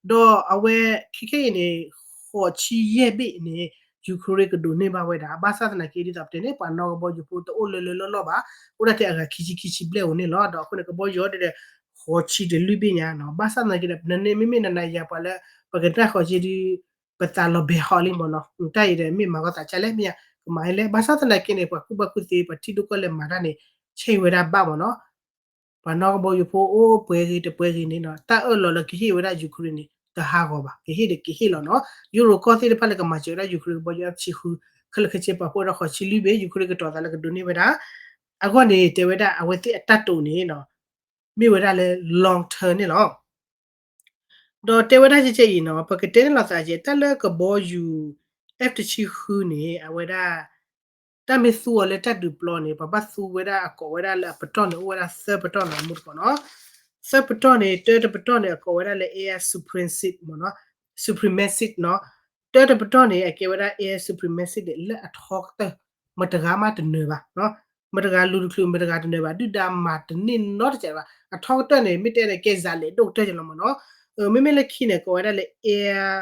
ဒီးအဝဲခဲခဲအံၤန့ၣ် ဃိးဆံယဲၢ်ဘ့ၣ်န့ၣ် Ukraine ကဒိးန့ၢ်ဘၣ်ဝဲဒၣ်, ဘၣ်ဆၣ်သနာ်က့ဒ်သိးပတဲန့ၣ် ပှၤနီၣ်ကဘီယူၤဖိတအိၣ်လၢလၢလီၢ်လီၢ်ဘၣ်, အိၣ်ဒၣ်ထဲအဂၤခံဆံခံဆံဘျဲၣ်ဧိၤန့ၣ်လီၤ. ဒီးအဃိန့ၣ် ကဘီယူၤအီၤဒီး ဃိးဆံတလွံၢ်ဘ့ၣ်ညါနီၤ. ဘၣ်ဆၣ်သနာ်က့ဒီး နန့ၣ်မ့မ့ၢ်နနၤယၤပှၤလၢ ပကနၣ်ဃိးဆံဒု ပသးလီၤဘဲဟီလံမ့ၢ်နီၤ. တၢ်အံၤဒီးမ့ၢ်မၤကီသးကလဲၣ်မ့ၢ်ဧါ, ကမၤလဲၣ်. ဘၣ်ဆၣ်သနာ်က့န့ၣ် ပှၤကူၣ်ဘၣ်ကူၣ်သ့ ပှၤထံဒိၣ်ကီၢ်လဲၢ်မၤတၢ်န့ၣ် ဆဲးဝဲဒၣ်ဘၣ်မ့ၢ်နီၤ. ပှၤနီၣ်ကဘီယူၤဖိအိၣ်ပှဲၤဂ့ၤတပှဲၤဂ့ၤန့ၣ်နီၤ တၢ်အၢၣ်လီၤလၢကဟ့ၣ်ဝဲဒၣ် Ukraine န့ၣ် တဟးဂီၤဘၣ်, ကဟ့ၣ်ဒီးကဟ့ၣ်လီၤနီၤ. ယူရိၤကီၢ်သ့ၣ်တဖၣ်လၢကမၤစၢၤဝဲဒၣ် Ukraine ကဘီယူၤ F တဆံဃု ခဲလၢာ်ခဲဆ့ ပှၤဖှိၣ်ဝဲဒၣ်ဃိးဆံလွံၢ်ဘ့ၣ်, Ukraine ကတီၤသးလၢကဒိးန့ၢ်ဝဲဒၣ် အဂီၢ်န့ၣ် တဲဝဲဒၣ်အဝဲသ့ၣ်အတၢ်တိာ်န့ၣ်နီၤ မ့ၢ်ဝဲဒၣ်လၢ long term န့ၣ်လီၤ. ဒီးတဲဝဲဒၣ်ကဲကဲအံၤနီၤ ပကတဲန့ၣ်လီၤသးကဲ တၢ်လၢကဘီယူၤ F တဆံဃုန့ၣ် အဝဲဒၣ် တၢ်မ့ၢ်သူအီၤလၢတၢ်ဒုးပျီန့ၣ် ပှၤဘၣ်သူဝဲဒၣ်အကိးဝဲဒၣ်လၢအပတီၢ်န့ၣ် အိၣ်ဝဲဒၣ်သၢပတီၢ်နီၤ မူတကိးနီၤ. သၢပတီၢ်န့ၣ် တၢတပတီၢ်န့ၣ် အကိးဝဲဒၣ်လၢ air supremacy မ့ၢ်နီၤ, supremacy နီၤ. တၢတပတီၢ်န့ၣ် အကဲဝဲဒၣ် air supremacy န့ၣ် လၢအထီကတၢၢ် မတဂၤမးတနၢၤဘၣ် မတဂၤလူၤတချုး မတဂၤတနၢၤဘၣ် ဒုၣ်ဒါမၤတန့ၢ်နီတစဲးဘၣ်. အထီကတၢၢ်န့ၣ် မ့ၢ်တဲန့ၣ် ကဲစးလဲၤဒိၣ်ကတၢၢ်ကလီၤမ့ၢ်နီၤ. မ့မ့ၢ်လၢခံန့ၣ် ကိးဝဲဒၣ်လၢ air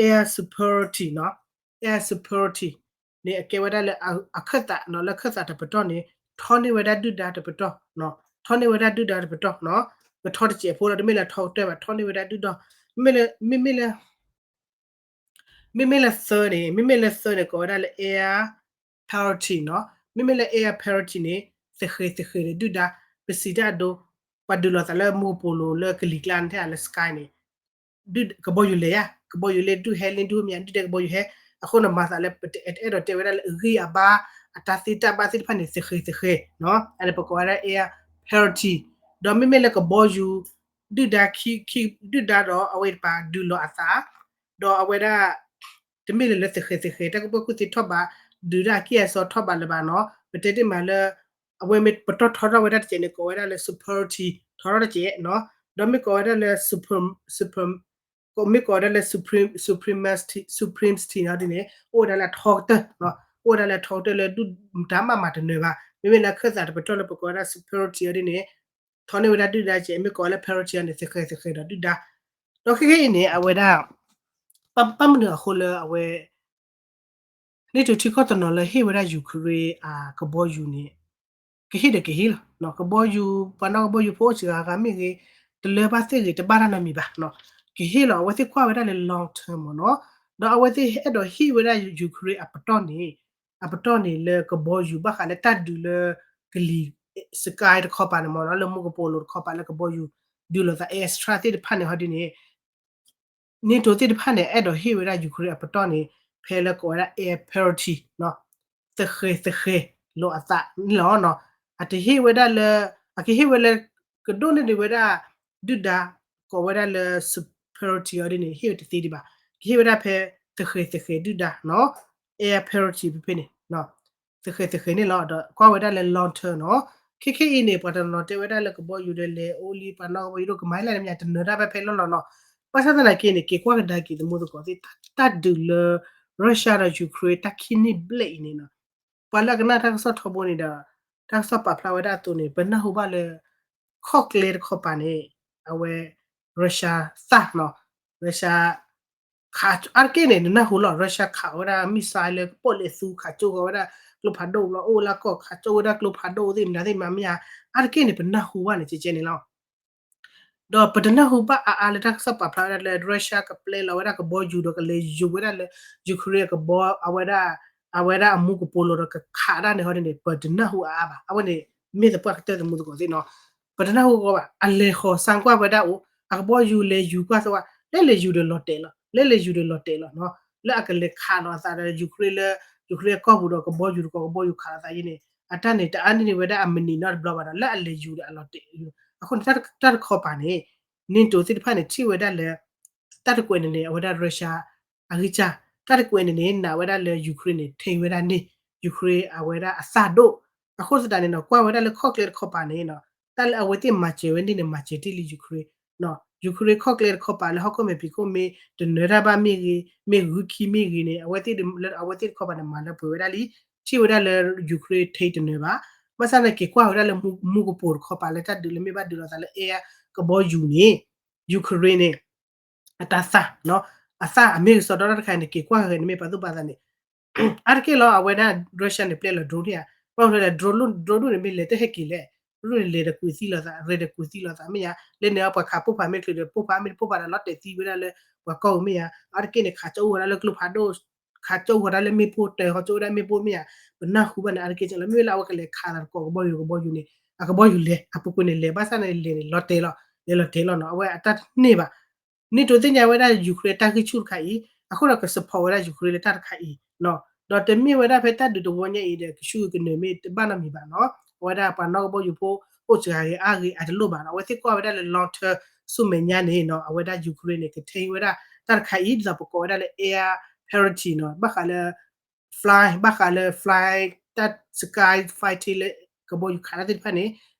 air superiority နီၤ, air superiority န့ၣ် အကဲဝဲဒၣ်လၢအခၢၣ်သးနီၤ, လၢခၢၣ်သးတပတီၢ်န့ၣ် ထီန့ၢ်ဝဲဒၣ်ဒုၣ်ဒါတပတီၢ်, ထီန့ၢ်ဝဲဒၣ်ဒုၣ်ဒါတပတီၢ်နီၤ. ပထီတစဲးဖိလီၤ တမ့ၢ်လၢထီကတၢၢ်ဘၣ် ထီန့ၢ်ဝဲဒၣ်ဒုၣ်ဒါ, မ့မ့ၢ်လၢ မ့မ့ၢ်လၢ မ့မ့ၢ်လၢသၢန့ၣ် မ့မ့ၢ်လၢသၢန့ၣ် ကိးဝဲဒၣ်လၢ air parity နီၤ. မ့မ့ၢ်လၢ air parity န့ၣ် သဃဲၤသဃဲၤဒီးဒုၣ်ဒါ, ပစံးတၢ်အဒိ, ပှၤဒုးလိာ်သးလၢမူကပိာ်လိၤလၢကလံၤကျါန့ၣ်ထဲလၢ sky န့ၣ် ကဘီယူၤလဲၤဧါ, ကဘီယူၤလဲၤဒုးဟဲလၢဒုးမ့ၢ်ဒုၣ်ဒါကဘီယူၤဟဲ, အဃိန့ၣ်မၤသးလၢ ပတအဲၣ်ဒိးတဲဝဲဒၣ်လၢအဂံၢ်အဘါ, အတၢ်သ့တၢ်ဘၣ်သ့ၣ်တဖၣ်န့ၣ် သဃဲၤသဃဲၤနီၤ. အန့ၣ်ပကိးဝဲဒၣ် air parity, ဒီးမ့မ့ၢ်လၢကဘီယူၤ ဒုၣ်ဒါခံ ခံ ဒုၣ်ဒါဒီးအဝဲတပၤဒုးလိာ်အသး, ဒီးအဝဲဒၣ် တမ့ၢ်လၢလၢသဃဲၤသဃဲၤ တၢ်ကူၣ်ဘၣ်ကူၣ်သ့ထီၣ်ဘး, ဒုးတၢ်အကံၢ်အစီထီၣ်ဘးလၢၤဘၣ်နီၤ. ပတဲတ့ၢ်မးလၢ အဝဲမ့ၢ်ပတီၢ်ထီထီၣ်ဝဲဒၣ်တစဲးန့ၣ် ကိးဝဲဒၣ်လၢ superiority ထီထီၣ်တစဲးနီၤ. ဒီးမ့ၢ်ကိးဝဲဒၣ်လၢ super, super, မ့ၢ်ကိးဝဲဒၣ်လၢ suprem, supremacy, supremacy နီၤဒ်န့ၣ် အိၣ်ဝဲဒၣ်လၢအထီကတၢၢ်, အိၣ်ဝဲဒၣ်လၢအထီကတၢၢ်လၢဒုၣ်ဒါမးမၤတနၢၤဘၣ်. မ့မ့ၢ်လၢခၢၣ်သးတပတီၢ်လၢပကိးဝဲဒၣ် superiority အီၤဒ်န့ၣ် ထီန့ၢ်ဝဲဒၣ်ဒုၣ်ဒါကဲ, မ့ၢ်ကိးလၢ parity န့ၣ် သဃဲၤသဃဲၤဒီးဒုၣ်ဒါ. ဒီးခဲခဲအံၤန့ၣ် အဝဲဒၣ် ဘၣ်မနုၤအဃိလၢအဝဲ NATO ထံကီၢ်တနီၤလၢဟ့ၣ်ဝဲဒၣ် Ukraine အကဘီယူၤန့ၣ် ကဟ့ၣ်ဒီးကဟ့ၣ်လီၤ. ကဘီယူၤ ပှၤနီၣ်ကဘီယူၤဖိအိၣ်စှၤဂၤဂၤမ့ၢ်ဂ့ၤ, တလၢဘၣ်သ့ၣ်ဂ့ၤ တဘၣ်တၢ်နီတမံၤဘၣ်, ကဟ့ၣ်လီၤ. အဝဲသ့ၣ်ကွၢ်ဝဲဒၣ်လၢ long term မ့ၢ်နီၤ. ဒီးအဝဲသ့ၣ်အဲၣ်ဒိးဟ့ၣ်ဝဲဒၣ် Ukraine အပတီၢ်န့ၣ်, အပတီၢ်န့ၣ်လၢကဘီယူၤဘၣ်ဃးလၢတၢ်ဒုးလၢကလံၤ sky တခီပၤန့ၣ်မ့ၢ်နီၤ, လၢမူကပိာ်လိၤတခီပၤလၢကဘီယူၤဒုးလိာ်သး airstrike သ့ၣ်တဖၣ်န့ၣ်ဟီဒ်န့ၣ် NATO သ့ၣ်တဖၣ်န့ၣ် အဲၣ်ဒိးဟ့ၣ်ဝဲဒၣ် Ukraine အပတီၢ်န့ၣ် ဖဲလၢကိးဝဲဒၣ် air parity သဃဲၤသဃဲၤလိာ်အသးန့ၣ်လီၤ. အတဟ့ၣ်ဝဲဒၣ်လၢ, အကဟ့ၣ်ဝဲလၢ ကဒိၣ်န့ၢ်ဒံးဝဲဒၣ် ဒုၣ်ဒါ ကိးဝဲဒၣ်လၢ superiority အီၤဒ်န့ၣ် ဟ့ၣ်ဝဲတသ့ဒံးဘၣ်. ကဟ့ၣ်ဝဲဒၣ်ဖဲသဃဲၤသဃဲၤဒုၣ်ဒါနီၤ, air parity ဖဲဖဲန့ၣ် သဃဲၤသဃဲၤန့ၣ်လီၤ. ဒီးကွၢ်ဝဲဒၣ်လၢ long term နီၤ. ခဲခဲအံၤန့ၣ် ပှၤတနီၤနီၤတဲဝဲဒၣ်လၢကဘီယူၤဒီးလဲၤအိၣ်လံ ပှၤနီၣ်ကဘီယူၤဒိၣ်ကမၤလၢ်န့ၣ်မ့ၢ် တနၢၤတၢ်ဘၣ်ဖဲလီၢ်လီၤနီၤ. ဘၣ်ဆၣ်သနာ်က့န့ၣ် က့ၤကွၢ်ကဒါက့ၤသမူသကိးသ့ၣ် တၢ်ဒုးလၢ Russia ဒီး Ukraine တၢ်ခံနံၣ်ဘျဲၣ်အံၤန့ၣ်နီၤ, ပှၤလၢအကနၣ်တၢ်ကစီၣ်ထီဘိန့ၣ်ဒီး တၢ်ကစီၣ်ပာ်ဖျါဝဲဒၣ်အသိးန့ၣ် ပနၢ်ဟူဘၣ်လၢ ခီၣ်ကျဲတခီပၤန့ၣ် အဝဲ Russia သၣ်နီၤ, Russia ခးအါတက့ၢ်န့ၣ် နနၢ်ဟူလီၤ Russia ခးဝဲဒၣ် missile လၢကပိာ်လၢသူ ခးကၠိဃီၤဝဲဒၣ်ကျိဖးဒိၣ်လီၤ, အိၣ်လၢကီၢ် ခးကၠိဝဲဒၣ်ကျိဖးဒိၣ်သ့ၣ်မတၤသ့ၣ်မၤမ့ၢ်ဧါ, အါတက့ၢ်န့ၣ် ပနၢ်ဟူဘၣ်န့ၣ် ကဲကဲန့ၣ်လီၤ. ဒီးပတနၢ်ဟူဘၣ်အါအါလၢတၢ်ကစီၣ်ပာ်ဖျါဝဲဒၣ်လၢ Russia ကပျဲလီၤဝဲဒၣ်ကဘီယူၤဒီးကလဲၤယူၤဝဲဒၣ်လၢ Ukraine အကဘီ အဝဲဒၣ် အဝဲဒၣ်အမူကပိာ်လိၤဒီးကခးဒၣ်န့ၣ်ဟီဒ်န့ၣ် ပတနၢ်ဟူအါအါဘၣ်. အဝဲန့ၣ် မ့ၢ်သပှၢ်ကတၢၢ်သမူသကိးသ့ၣ်နီၤ, ပတနၢ်ဟူအါဘၣ်. အလဲၤဃီၤစၣ်ကွၢ်ဝဲဒၣ်အိၣ် အကဘီယူၤလဲၤယူၤကွၢ်စၢ်ဝဲ လၢလဲၤယူၤဒီးလီၤတဲာ်လီၤ, လၢလဲၤယူၤဒီးလီၤတဲာ်လီၤနီၤ, လၢအကလဲၤခးလီၤအသးဒီး Ukraine လၢ Ukraine အကီၢ်ပူၤဒီးကဘီယူၤတကိးကဘီယူၤခးလီၤအသးအံၤန့ၣ် အတၢ်န့ၣ် တအါန့ၢ်န့ၢ်ဝဲဒၣ်အမံးနံးနီတဘျီဘၣ်ဒီး လၢအလဲၤယူၤဒီးအလီၤတဲာ်. အဃိန့ၣ် တၢ်တခီပၤန့ၣ် NATO သ့ၣ်တဖၣ်န့ၣ် ထံၣ်ဝဲဒၣ်လၢ တၢ်တကွဲးန့ၣ်န့ၣ် အဝဲဒၣ် Russia အဂံၢ်စၢ်, တၢ်တကွဲးန့ၣ်န့ၣ် နာ်ဝဲဒၣ်လၢ Ukraine န့ၣ် ထံၣ်ဝဲဒၣ်န့ၣ် Ukraine အဝဲဒၣ်အသၣ်ဒိၣ်. အဃိသတးန့ၣ်နီၤ ကွၢ်ဝဲဒၣ်လၢခီၣ်ကျဲတခီပၤန့ၣ်နီၤ တၢ်လၢအဝဲသ့ၣ်မၤစၢၤဝဲန့ၣ်န့ၣ် မၤစၢၤတ့ၢ်လံ Ukraine နီၤ. Ukraine ခီၣ်ကျဲတခီပၤလၢဟီၣ်ခိၣ်မဲာ်ဖံးခိၣ်မ့ၢ်တနၢၤတၢ်ဘၣ်မ့ၢ်ဂ့ၤ မ့ၢ်ဂုၤခံမ့ၢ်ဂ့ၤန့ၣ် အဝဲသ့ၣ်လၢအဝဲသ့ၣ်တခီပၤန့ၣ် မၤလၢပှဲၤဝဲဒၣ်လံ ထံၣ်ဝဲဒၣ်လၢ Ukraine ထံတနၢၤဘၣ်. ဘၣ်ဆၣ်န့ၣ်က့ၤကွၢ်ဝဲဒၣ်လၢမူကပိာ်တခီပၤလၢတၢ်ဒုးလၢမ့ၢ်ဘၣ်ဒုးလိာ်သးလၢ air ကဘီယူၤန့ၣ် Ukraine န့ၣ် အတၢ်သၣ် အသၣ်အမ့ၢ်ကစီဒီတၢ်တခါအံၤန့ၣ် က့ၤကွၢ်ဂ့ၤန့ၣ်မ့ၢ်ပှၤသူၣ်ပှၤသးန့ၣ် အါတက့ၢ်လီၤ အဝဲဒၣ် Russia န့ၣ် ပျဲလီၤ drone န့ၣ်ဧါ, ဘၣ်မနုၤလဲၣ် drone drone ဒူၣ်န့ၣ် မ့ၢ်လဲၤတဟဲက့ၤလဲၣ်, drone ဒူၣ်န့ၣ် လဲၤတကူးသံလိာ်သး ရဲၣ်တကူးသံလိာ်သး မ့ၢ်ဧါ, လၢန့ၣ်ပှၤခးပိၢ်ဖးမ့ၢ်ချုးဒီး ပိၢ်ဖးမ့ၢ်တပိၢ်ဖးဒီး လီၤတဲာ်သံဝဲဒၣ်လၢ ပှၤကီၢ်ပူၤ မ့ၢ်ဧါ, အါတက့ၢ်န့ၣ် ခးကၠီအိၣ်ဝဲဒၣ်လၢကျိဖးဒိၣ်, ခးကၠီအိၣ်ဝဲဒၣ်လၢမ့ၣ်ပိၢ် တၢၤဃီကၠီအိၣ်ဝဲဒၣ်မ့ၣ်ပိၢ် မ့ၢ်ဧါ, ပနၢ်ဟူဘၣ်န့ၣ် အါတက့ၢ်လီၤ မ့မ့ၢ်လၢအဝဲကလဲၤခးသးတကိးကဘီယူၤ ကဘီယူၤန့ၣ် အကဘီယူၤလဲၤ အပူၤကွံာ်န့ၣ်လဲၤ ဘၣ်ဆၣ်န့ၣ်လဲၤန့ၣ် လီၤတဲာ်လီၤ လဲၤလီၤတဲာ်လီၤနီၤ အဝဲအတၢ်တန့ၢ်ဘၣ် NATO သ့ၣ်ညါဝဲဒၣ် Ukraine အတၢ်ဂံၢ်ဆူၣ်တခါအံၤ အဃိဒီးက support ဝဲဒၣ် Ukraine လၢတၢ်တခါအံၤ, ဒီးတမ့ၢ်ဝဲဒၣ်ဖဲတၢ်ဒုးတဝီညါအံၤဒီး ကဆူၣ်ကနၢၤမ့ၢ်တဘၣ်နီတမံၤဘၣ်နီၤ, အဝဲဒၣ်ပှၤနီၣ်ကဘီယူၤဖိ အိၣ်စှၤဂ့ၤအါဂ့ၤအတလိၣ်ဘၣ်နီၤ, အဝဲသ့ၣ်ကွၢ်ဝဲဒၣ်လၢ long term ဆူမဲာ်ညါန့ၣ်နီၤ, အဝဲဒၣ် Ukraine န့ၣ် ကထံၣ်ဝဲဒၣ်တၢ်တခါအံၤ ဒ်သိးပကိးဝဲဒၣ်လၢ air parity နီၤ, ဘၣ်ဃးလၢ fly ဘၣ်ဃးလၢ fly တၢ် sky fighting လၢကဘီယူၤခးတၢ်သ့ၣ်တဖၣ်န့ၣ်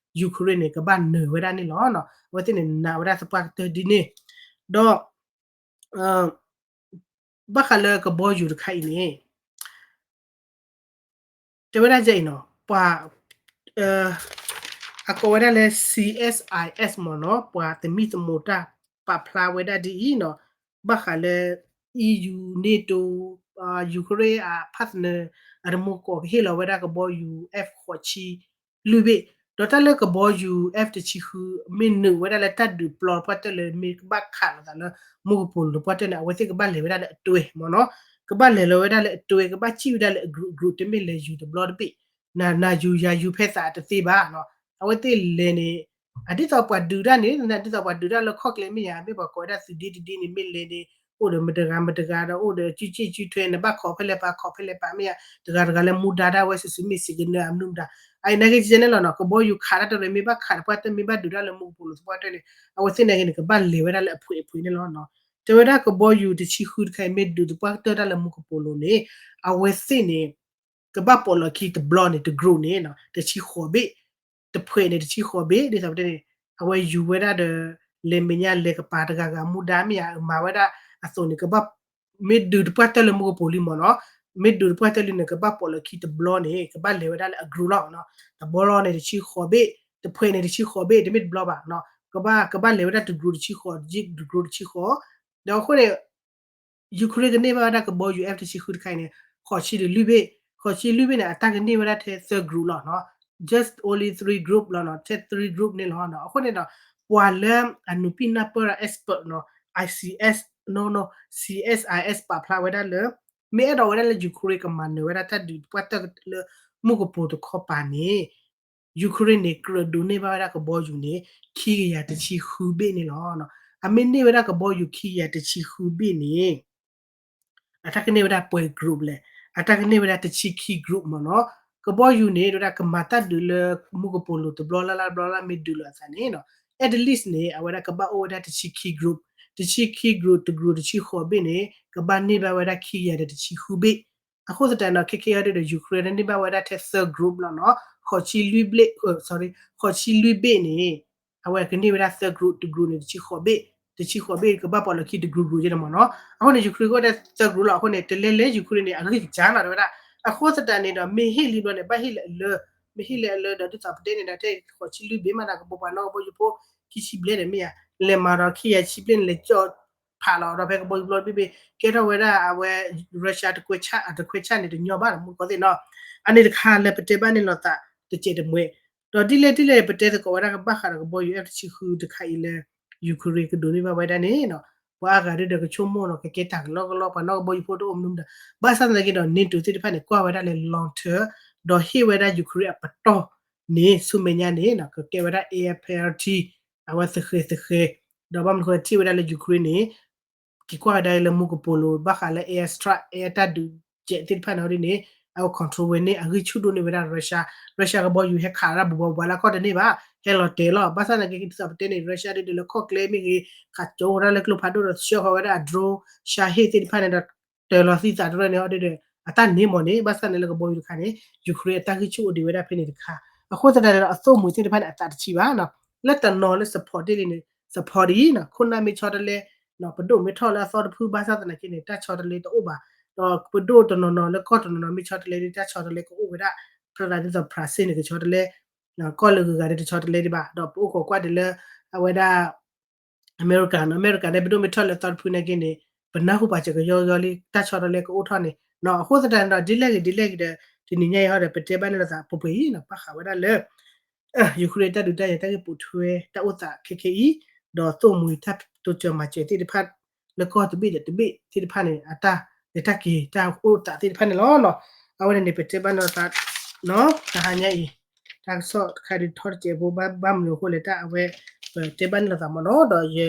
Ukraine န့ၣ် ကဘၣ်နၢၤဝဲဒၣ်န့ၣ်လီၤ. အဝဲသ့ၣ်န့ၣ် နာ်ဝဲဒၣ်သပှၢ်ကတၢၢ်ဒ်န့ၣ်, ဒီး ဘၣ်ဃးလၢကဘီယူၤတခါအံၤန့ၣ် တဲဝဲဒၣ်ယဲအံၤနီၤ, ပှၤ အကိးဝဲဒၣ်လၢ CSIS မ့ၢ်နီၤ, ပှၤသမံသမိးတၢ်ပာ်ဖျါဝဲဒၣ်ဒ်အံၤနီၤ, ဘၣ်ဃးလၢ EU NATO Ukraine အ partner အတမူကီး ကဟ့ၣ်လီၤဝဲဒၣ်ကဘီယူၤ F ဃိးဆံလွံၢ်ဘ့ၣ်, ဒီးတၢ်လၢကဘီယူၤ F တဆံဃု မ့ၢ်နုာ်ဝဲဒၣ်လၢတၢ်ဒုးပျီတပှၢ်တၢၢ်လၢမ့ၢ်ကဘၣ်ခးလိာ်သးလၢ မူကပိာ်လိၤတပှၢ်တၢၢ်န့ၣ် အဝဲသ့ၣ်ကဘၣ်လဲၤဝဲဒၣ်လၢအတွဲမ့ၢ်နီၤ, ကဘၣ်လဲၤလီၤဝဲဒၣ်လၢအတွဲ ကဘၣ်စံၣ်ဝဲဒၣ်လၢအ group group တမ့ၢ်လဲၤယူၤတဘျီတဘ့ၣ်, နၤယူၤယၤယူၤဖဲသးတသ့ဘၣ်နီၤ, အဝဲသ့ၣ်လဲၤန့ၣ် အဒ်သိးပှၤဒုးတၢ်န့ၣ် ဒ်သိးပှၤဒုးတၢ်လၢခီၣ်ကျဲမ့ၢ်ဧါ, မ့ၢ်ပှၤကိးဝဲဒၣ်သုးဒ့တဒ့န့ၣ် မ့ၢ်လဲၤန့ၣ် အိၣ်ဒီးမတဂၤမတဂၤဒီး အိၣ်ဒီးစုစ့ၣ်စုထွဲ နဘၣ်ခိးဖဲလဲၣ်ပာ်ခိးဖဲလဲၣ်ပာ်မ့ၢ်ဧါ, တဂၤတဂၤလၢမူဒါဒၣ်ဝဲစုာ်စုာ်မ့ၢ်စ့ၢ်ကနၢအမနုၤမတၤ, အအံၤနာ်က့ယဲန့ၣ်လီၤနီၤ, ကဘီယူၤခးတၢ်တရံး မ့ၢ်ဘၣ်ခးတပှၢ်တၢၢ် မ့ၢ်ဘၣ်ဒုးတၢ်လၢမူကပိာ်လိၤတပှၢ်တၢၢ်န့ၣ် အဝဲသ့ၣ်နာ်က့န့ၣ် ကဘၣ်လဲၤဝဲဒၣ်လၢအဖှဲးအဖှဲးန့ၣ်လီၤနီၤ, တဲဝဲဒၣ်ကဘီယူၤတဆံဃုတခါအံၤ မ့ၢ်ဒုးတပှၢ်တၢၢ်တၢ်လၢမူကပိာ်လိၤန့ၣ် အဝဲသ့ၣ်န့ၣ် ကဘၣ်ပိာ်လီၤခံတဘျီန့ၣ် တ group န့ၣ် တဆံဃိးဘ့ၣ်, တဖှဲးန့ၣ်တဆံဃိးဘ့ၣ် ဒ်သိးပတဲန့ၣ် အဝဲယူၤဝဲဒၣ်ဒီး လဲၤမဲာ်ညါလဲၤကပၤတဂၤဂၤမူဒါမ့ၢ်ဧါ မၤဝဲဒၣ်အသိးန့ၣ် ကဘၣ် မ့ၢ်ဒုးတပှၢ်တၢၢ်လၢမူကပိာ်လံမ့ၢ်နီၤ, မ့ၢ်ဒုးတပှၢ်တၢၢ်လံန့ၣ် ကဘၣ်ပိာ်လီၤခံတဘျီန့ၣ် ကဘၣ်လဲၤဝဲဒၣ်လၢအ group လီၤနီၤ, တဘျီလီၤန့ၣ် တဆံဃိးဘ့ၣ်, တဖှဲးန့ၣ်တဆံဃိးဘ့ၣ် တမ့ၢ်တဘျီဘၣ်နီၤ, ကဘၣ် ကဘၣ်လဲၤဝဲဒၣ်တ group တဆံဃိး, တ group တဆံဃိး, ဒီးအဃိန့ၣ် Ukraine ကန့ၢ်ဘၣ်ဝဲဒၣ်ကဘီယူၤ F တဆံဃုတခါအံၤန့ၣ် ဃိးဆံဒီးလွံၢ်ဘ့ၣ်, ဃိးဆံလွံၢ်ဘ့ၣ်န့ၣ် အတၢ်ကန့ၢ်ဝဲဒၣ်ထဲ third group လီၤနီၤ, just only three group လီၤနီၤ, ထဲ three group န့ၣ်လီၤနီၤ, အဃိန့ၣ်ဒီး ပှၤလၢအနုာ်ပံၣ်နၢ်ပၢၢ်ဒီး expert နီၤ, I C S, no, no, C S I S ပာ်ဖျါဝဲဒၣ်လၢ မ့ၢ်အဲၣ်ဒိးဝဲဒၣ်လၢ Ukraine ကမၤနၢၤဝဲဒၣ်တၢ်ဒုးတပှၢ်တၢၢ်လၢမူကပိာ်တခီပၤန့ၣ် Ukraine န့ၣ် ကြၢးဒိးန့ၢ်ဘၣ်ဝဲဒၣ်ကဘီယူၤန့ၣ် ခံကယၤတဆံဃုဘ့ၣ်န့ၣ်လီၤ. အမ့ၢ်န့ၢ်ဝဲဒၣ်ကဘီယူၤခံကယၤတဆံဃုဘ့ၣ်န့ၣ် အတၢ်ကန့ၢ်ဝဲဒၣ်ပှဲၤ group လဲၣ်, အတၢ်ကန့ၢ်ဝဲဒၣ်တဆံခံ group မ့ၢ်နီၤ. ကဘီယူၤန့ၣ် တဲဝဲဒၣ်ကမၤတၢ်ဒုးလၢမူကပိာ်လိၤတဘျီလၢ်လၢ်တဘျီလၢ်လၢ်မ့ၢ်ဒုးလိာ်အသးန့ၣ်နီၤ at least န့ၣ် အဝဲဒၣ်ကဘၣ်အိၣ်ဝဲဒၣ်တဆံခံ group, တဆံခံ group တ group တဆံဃိးဘ့ၣ်န့ၣ် ကဘၣ်န့ၢ်ဘၣ်ဝဲဒၣ်ခံကယၤဒီးတဆံဃုဘ့ၣ် အဃိသတးဒီး ခဲကဲအံၤဒီး Ukraine န့ၢ်ဘၣ်ဝဲဒၣ်ထဲ third group လီၤနီၤ, ဃိးဆံလွံၢ်ဘ့ၣ်, sorry, ဃိးဆံလွံၢ်ဘ့ၣ်န့ၣ် အဝဲကန့ၢ်ဝဲဒၣ် third group တ group န့ၣ် တဆံဃိးဘ့ၣ်, တဆံဃိးဘ့ၣ်ကဘၣ်ပိာ်လီၤခံတ group group ယဲၢ်န့ၣ်မ့ၢ်နီၤ. အဃိန့ၣ် Ukraine ကအိၣ်ထဲ third group လီၤ. အဃိန့ၣ် တလဲလဲ Ukraine န့ၣ် အဂံၢ်ကစၢ်လီၤ တဲဝဲဒၣ်. အဃိသတးန့ၣ်ဒီး မ့ၢ်ဟ့ၣ်လံဘျီန့ၣ် ဘၣ်ဟ့ၣ်လၢအလၢ, မ့ၢ်ဟ့ၣ်လၢအလၢဒီး ဒ်သိးပတဲန့ၣ်ဒီး ထဲဃိးဆံလွံၢ်ဘ့ၣ်မးဒီး ကဘီပှၤနီၣ်ကဘီယူၤဖိ ခံဆံဘျဲၣ်ဒီးမ့ၢ်ဧါ, လဲၤမၤဒီးခံကယၤဆံဘျဲၣ်န့ၣ် လဲၤကၠီၣ်ဖးလီၤဒီး ဖဲကဘီယူၤဘျီတဘ့ၣ်ဘ့ၣ် ကဲထီၣ်ဝဲဒၣ်အဝဲ Russia တခွဲဆၣ်, တခွဲဆၣ်န့ၣ် တညီဘၣ်ဒီး မူကီၢ်သ့ၣ်နီၤ. အန့ၣ်တခါလၢပတဲဘၣ်န့ၣ်လိာ်သး တစဲးတမှဲၤ, ဒီးဒ်လဲၣ်ဒ်လဲၣ် ပတဲသကိးဝဲဒၣ်ကဘၣ်ဃးဒီးကဘီယူၤ F တဆံဃုတခါအံၤလၢ Ukraine ကဒိးန့ၢ်ဘၣ်ဝဲဒၣ်န့ၣ်နီၤ, ပှၤအါဂၤဒ်ဒီးကဆိကမိၣ်နီၤ ကကဲတၢ်ကလီကလီ ပှၤနီၣ်ကဘီယူၤဖိတအိၣ်မနုၤမတၤ, ဘၣ်ဆၣ်သနာ်က့ဒီး NATO သ့ၣ်တဖၣ်န့ၣ် ကွၢ်ဝဲဒၣ်လၢ long term ဒီးဟ့ၣ်ဝဲဒၣ် Ukraine အပတီၢ်န့ၣ် ဆူမဲာ်ညါန့ၣ်နီၤ ကကဲဝဲဒၣ် air parity အဝဲသဃဲၤသဃဲၤ, ဒီးဘၣ်မနုၤဃိထံၣ်ဝဲဒၣ်လၢ Ukraine န့ၣ် က့ၤကွၢ်ကဒါလၢမူကပိာ်လိၤ ဘၣ်ဃးလၢ air strike, air တၢ်ဒုးကဲးသ့ၣ်တဖၣ်န့ၣ်ဒ်န့ၣ် အဝဲ control ဝဲန့ၣ် အဂံၢ်ဆူၣ်ဒိၣ်န့ၢ်ဝဲဒၣ် Russia, Russia ကဘီယူၤဟဲခးတၢ်ဘူးဘူးဘူးလၢကီၢ်တန့ၢ်ဘၣ်, ဟဲလီၤတဲာ်လီၤ. ဘၣ်ဆၣ်သနာ်က့ ဒ်သိးပတဲန့ၣ် Russia ဒ်ဒီးလၢခီၣ်ကျဲမ့ၢ်ဂ့ၤ, ခးကၠီဝဲဒၣ်လၢကျိဖးဒိၣ်ဒီး ဆှၢဃီၤဝဲဒၣ်အ drone ရှါဟ့ၣ်သ့ၣ်တဖၣ်န့ၣ်ဒီး တၢၤလီၤသံသးတရၢၢ်န့ၣ် အီၤဒ်ဒီး အတၢ်န့ၣ်မ့ၢ်န့ၣ် ဘၣ်ဆၣ်န့ၣ်လၢကဘီယူၤတခါန့ၣ် Ukraine အတၢ်ဂံၢ်ဆူၣ်အိၣ်ဒံးဝဲဒၣ်ဖဲန့ၣ်တခါ, အဃိသတးန့ၣ်ဒီး အသိၣ်မှံၤသ့ၣ်တဖၣ်န့ၣ် အသးတဆံးဘၣ်နီၤ, လၢတနီၤလၢ support တ့ၢ်လံန့ၣ် support ဒ်အံၤနီၤ, ခိၣ်နၢ်မ့ၢ်ဆီတလဲ ပဒိၣ်မ့ၢ်ထီၣ်လၢအသီတဖုဘၣ်ဆၣ်သနာ်က့န့ၣ် တၢ်ဆီတလဲတအိၣ်ဘၣ်, ဒီးပဒိၣ်တနီၤနီၤလၢကီၢ်တနီၤနီၤမ့ၢ်ဆီတလဲဒီး တၢ်ဆီတလဲကအိၣ်ဝဲဒၣ် ဖဲဒၣ်ဒ်သိး Brazil န့ၣ် ကဆီတလဲ, ကီၢ်လၢဂုၤဂၤဒီးတဆီတလဲဒံးဘၣ်, ဒီးပအိၣ်ခိးကွၢ်ဒ်လၢ အဝဲဒၣ် အမဲရကၤနီၤ, အမဲရကၤန့ၣ် ပဒိၣ်မ့ၢ်ထီၣ်လၢအသီတဖုနာ်က့န့ၣ် ပနၢ်ဟူပာ်စၢၤကယီကယီလံ တၢ်ဆီတလဲကအိၣ်ထီၣ်န့ၣ်နီၤ, အဃိသတးန့ၣ်ဒီး ဒ်လဲၣ်ဂ့ၤဒ်လဲၣ်ဂ့ၤဒီး တနံၤညါအံၤဟီဒီး ပတဲဘၣ်န့ၣ်လိာ်သး ပှဲၤပှဲၤအံၤနီၤ, ဘၣ်ဃးဝဲဒၣ်လၢ Ukraine တၢ်ဒုးတၢ်ယၤ တၢ်ဂ့ၢ်ပိာ်ထွဲတၢ်အိၣ်သးခဲခဲအံၤ, ဒီးသိၣ်မှံၤတၢ်တိစၢၤမၤစၢၤသ့ၣ်တဖၣ် လၢကီၢ်တဘ့ၣ်ဒီးတဘ့ၣ်သ့ၣ်တဖၣ်န့ၣ် အတၢ်လဲၤတၢ်က့ၤတၢ်အိၣ်သးသ့ၣ်တဖၣ်န့ၣ်လီၤနီၤ. အဝဲန့ၣ်န့ၣ် ပတဲဘၣ်န့ၣ်လိာ်သး တဟါညါအံၤ တၢ်ကစီၣ်တခါဒုးထီၣ်တစဲးဖိ ဘၣ်မနုၤအဃိလဲၣ် တၢ်အဝဲ ပတဲဘၣ်န့ၣ်လိာ်သးမ့ၢ်နီၤ, ဒီးယ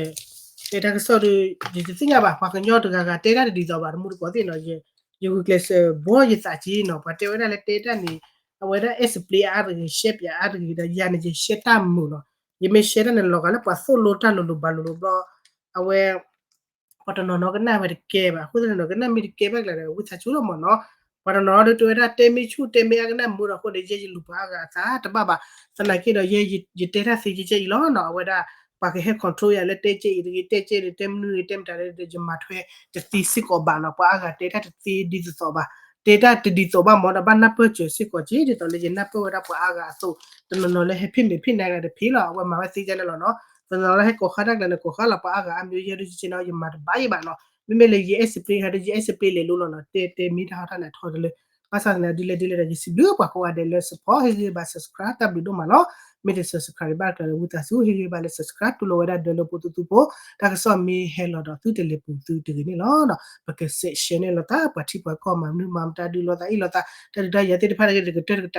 တဲတၢ်ကစီၣ်ဒီး ယတသ့ၣ်ညါဘၣ်, ပှၤကညီတဂၤဂၤတဲတၢ်တဒ်သိးဘၣ်တမူတကိးသ့ၣ်နီၤ, ယဂုာ်ကျဲးစၢးဘှီယသးက့နီၤ, ပှၤတဲဝဲဒၣ်လၢတဲတၢ်န့ၣ် အဝဲဒၣ် explain အါတဂ့ၤ ရှဲပၠးအါတဂ့ၤဒီး ယၤန့ၣ် ယရှဲတၢ်မုာ်လီၤ, ယမ့ၢ်ရှဲတၢ်န့ၣ် လီၤဂာ်လၢပှၤသိၣ်လိတၢ်လိၤလိၤဘၣ်လိၤလိၤဘျီ, အဝဲ ပှၤတနီၤနီၤကနၣ်ဝဲတကဲဘၣ်, အဃိသတးန့ၣ်ဒီး ကနၣ်မ့ၢ်တကဲဘၣ်ကျါဒီး ဝံသးစူၤလီၤမ့ၢ်နီၤ, ပှၤတနီၤနီၤဒီးတဲဝဲဒၣ် တဲမ့ၢ်ဆူၣ်တဲမ့ၢ်အါကနၣ်မုာ်ဒီးအဃိန့ၣ် ယဲယလူၤပှၤအါဂၤအသးတဘၣ်ဘၣ်, သနာ်က့ဒီး ယဲယတဲတၢ်သ့ကဲကဲအံၤလီၤနီၤ, အဝဲဒၣ် ပှၤကဟဲ control ယၤလၢတဲကဲအံၤတဂ့ၤ တဲကဲန့ၣ် တဲမနုၤဂ့ၤ တဲမတၤဂ့ၤဒီး ယမၤထွဲတသ့စ့ၢ်ကီးဘၣ်နီၤ, ပှၤအါဂၤတဲတၢ်တသ့ဒ်သိးသိးဘၣ်, တဲတၢ်တဒ်သိးဘၣ်မ့ၢ်ဒီး ဘၣ်နၢ်ပၢၢ်စၢၤစ့ၢ်ကီးက့ ဒ်သိးလၢယနၢ်ပၢၢ်ဝဲဒၣ်ပှၤအါဂၤအသိး, တနီၤနီၤလၢဟဲဖ့ၣ်မဲာ်ဖ့ၣ်နါဂၤဒီးဖ့ၣ်လီၤ, အဝဲမၤဝဲသ့ကဲန့ၣ်လီၤနီၤ, တနီၤနီၤလၢဟဲကိးဃါတၢ်ကျါန့ၣ် ကိးဃါလီၤ, ပှၤအါဂၤအါမံၤယဲဒုးကဲနီၤ ယမၤတဘၣ်ယဘၣ်နီၤ, မ့မ့ၢ်လၢယ explain ဟဲဒီး ယ explain လဲၤလိၤလီၤနီၤ, တဲတဲမ့ၢ်တၢ်ဟီထီၣ်န့ၣ် အထီတလၢ, ဘၣ်ဆၣ်သနာ်က့ဒ်လဲၣ်ဒ်လဲၣ်ဒီး ယစံးဘျုးပှၤကိးဂၤဒဲးလၢ support ဟ့ၣ်ဂံၢ်ဘါ subscribe တၢ်ဘျုးဒိၣ်မးလီၤ, မ့ၢ်တ subscribe ဘၣ်ကျါဒီး ဝံသးစူၤ ဟ့ၣ်ဂံၢ်ဘါလၢ subscribe တူၢ်လိာ်ဝဲဒၣ်ဒၢလၢပူၤသုသုဖိ, တၢ်ကစီၣ်မ့ၢ်ဟဲလီၤဒီးသုတလဲၤပူၤသုတဂ့ၤန့ၣ်လီၤ, ပက share န့ၢ်လိာ်သး ပှၤထံပှၤကီၢ်မၤမနုၤမၤမတၤဒုးလိာ်သးအ့ၣ်လိာ်သး တၢ်ဒုးတၢ်ယၤသ့ၣ်တဖၣ်န့ၣ် တကတၢၢ်တက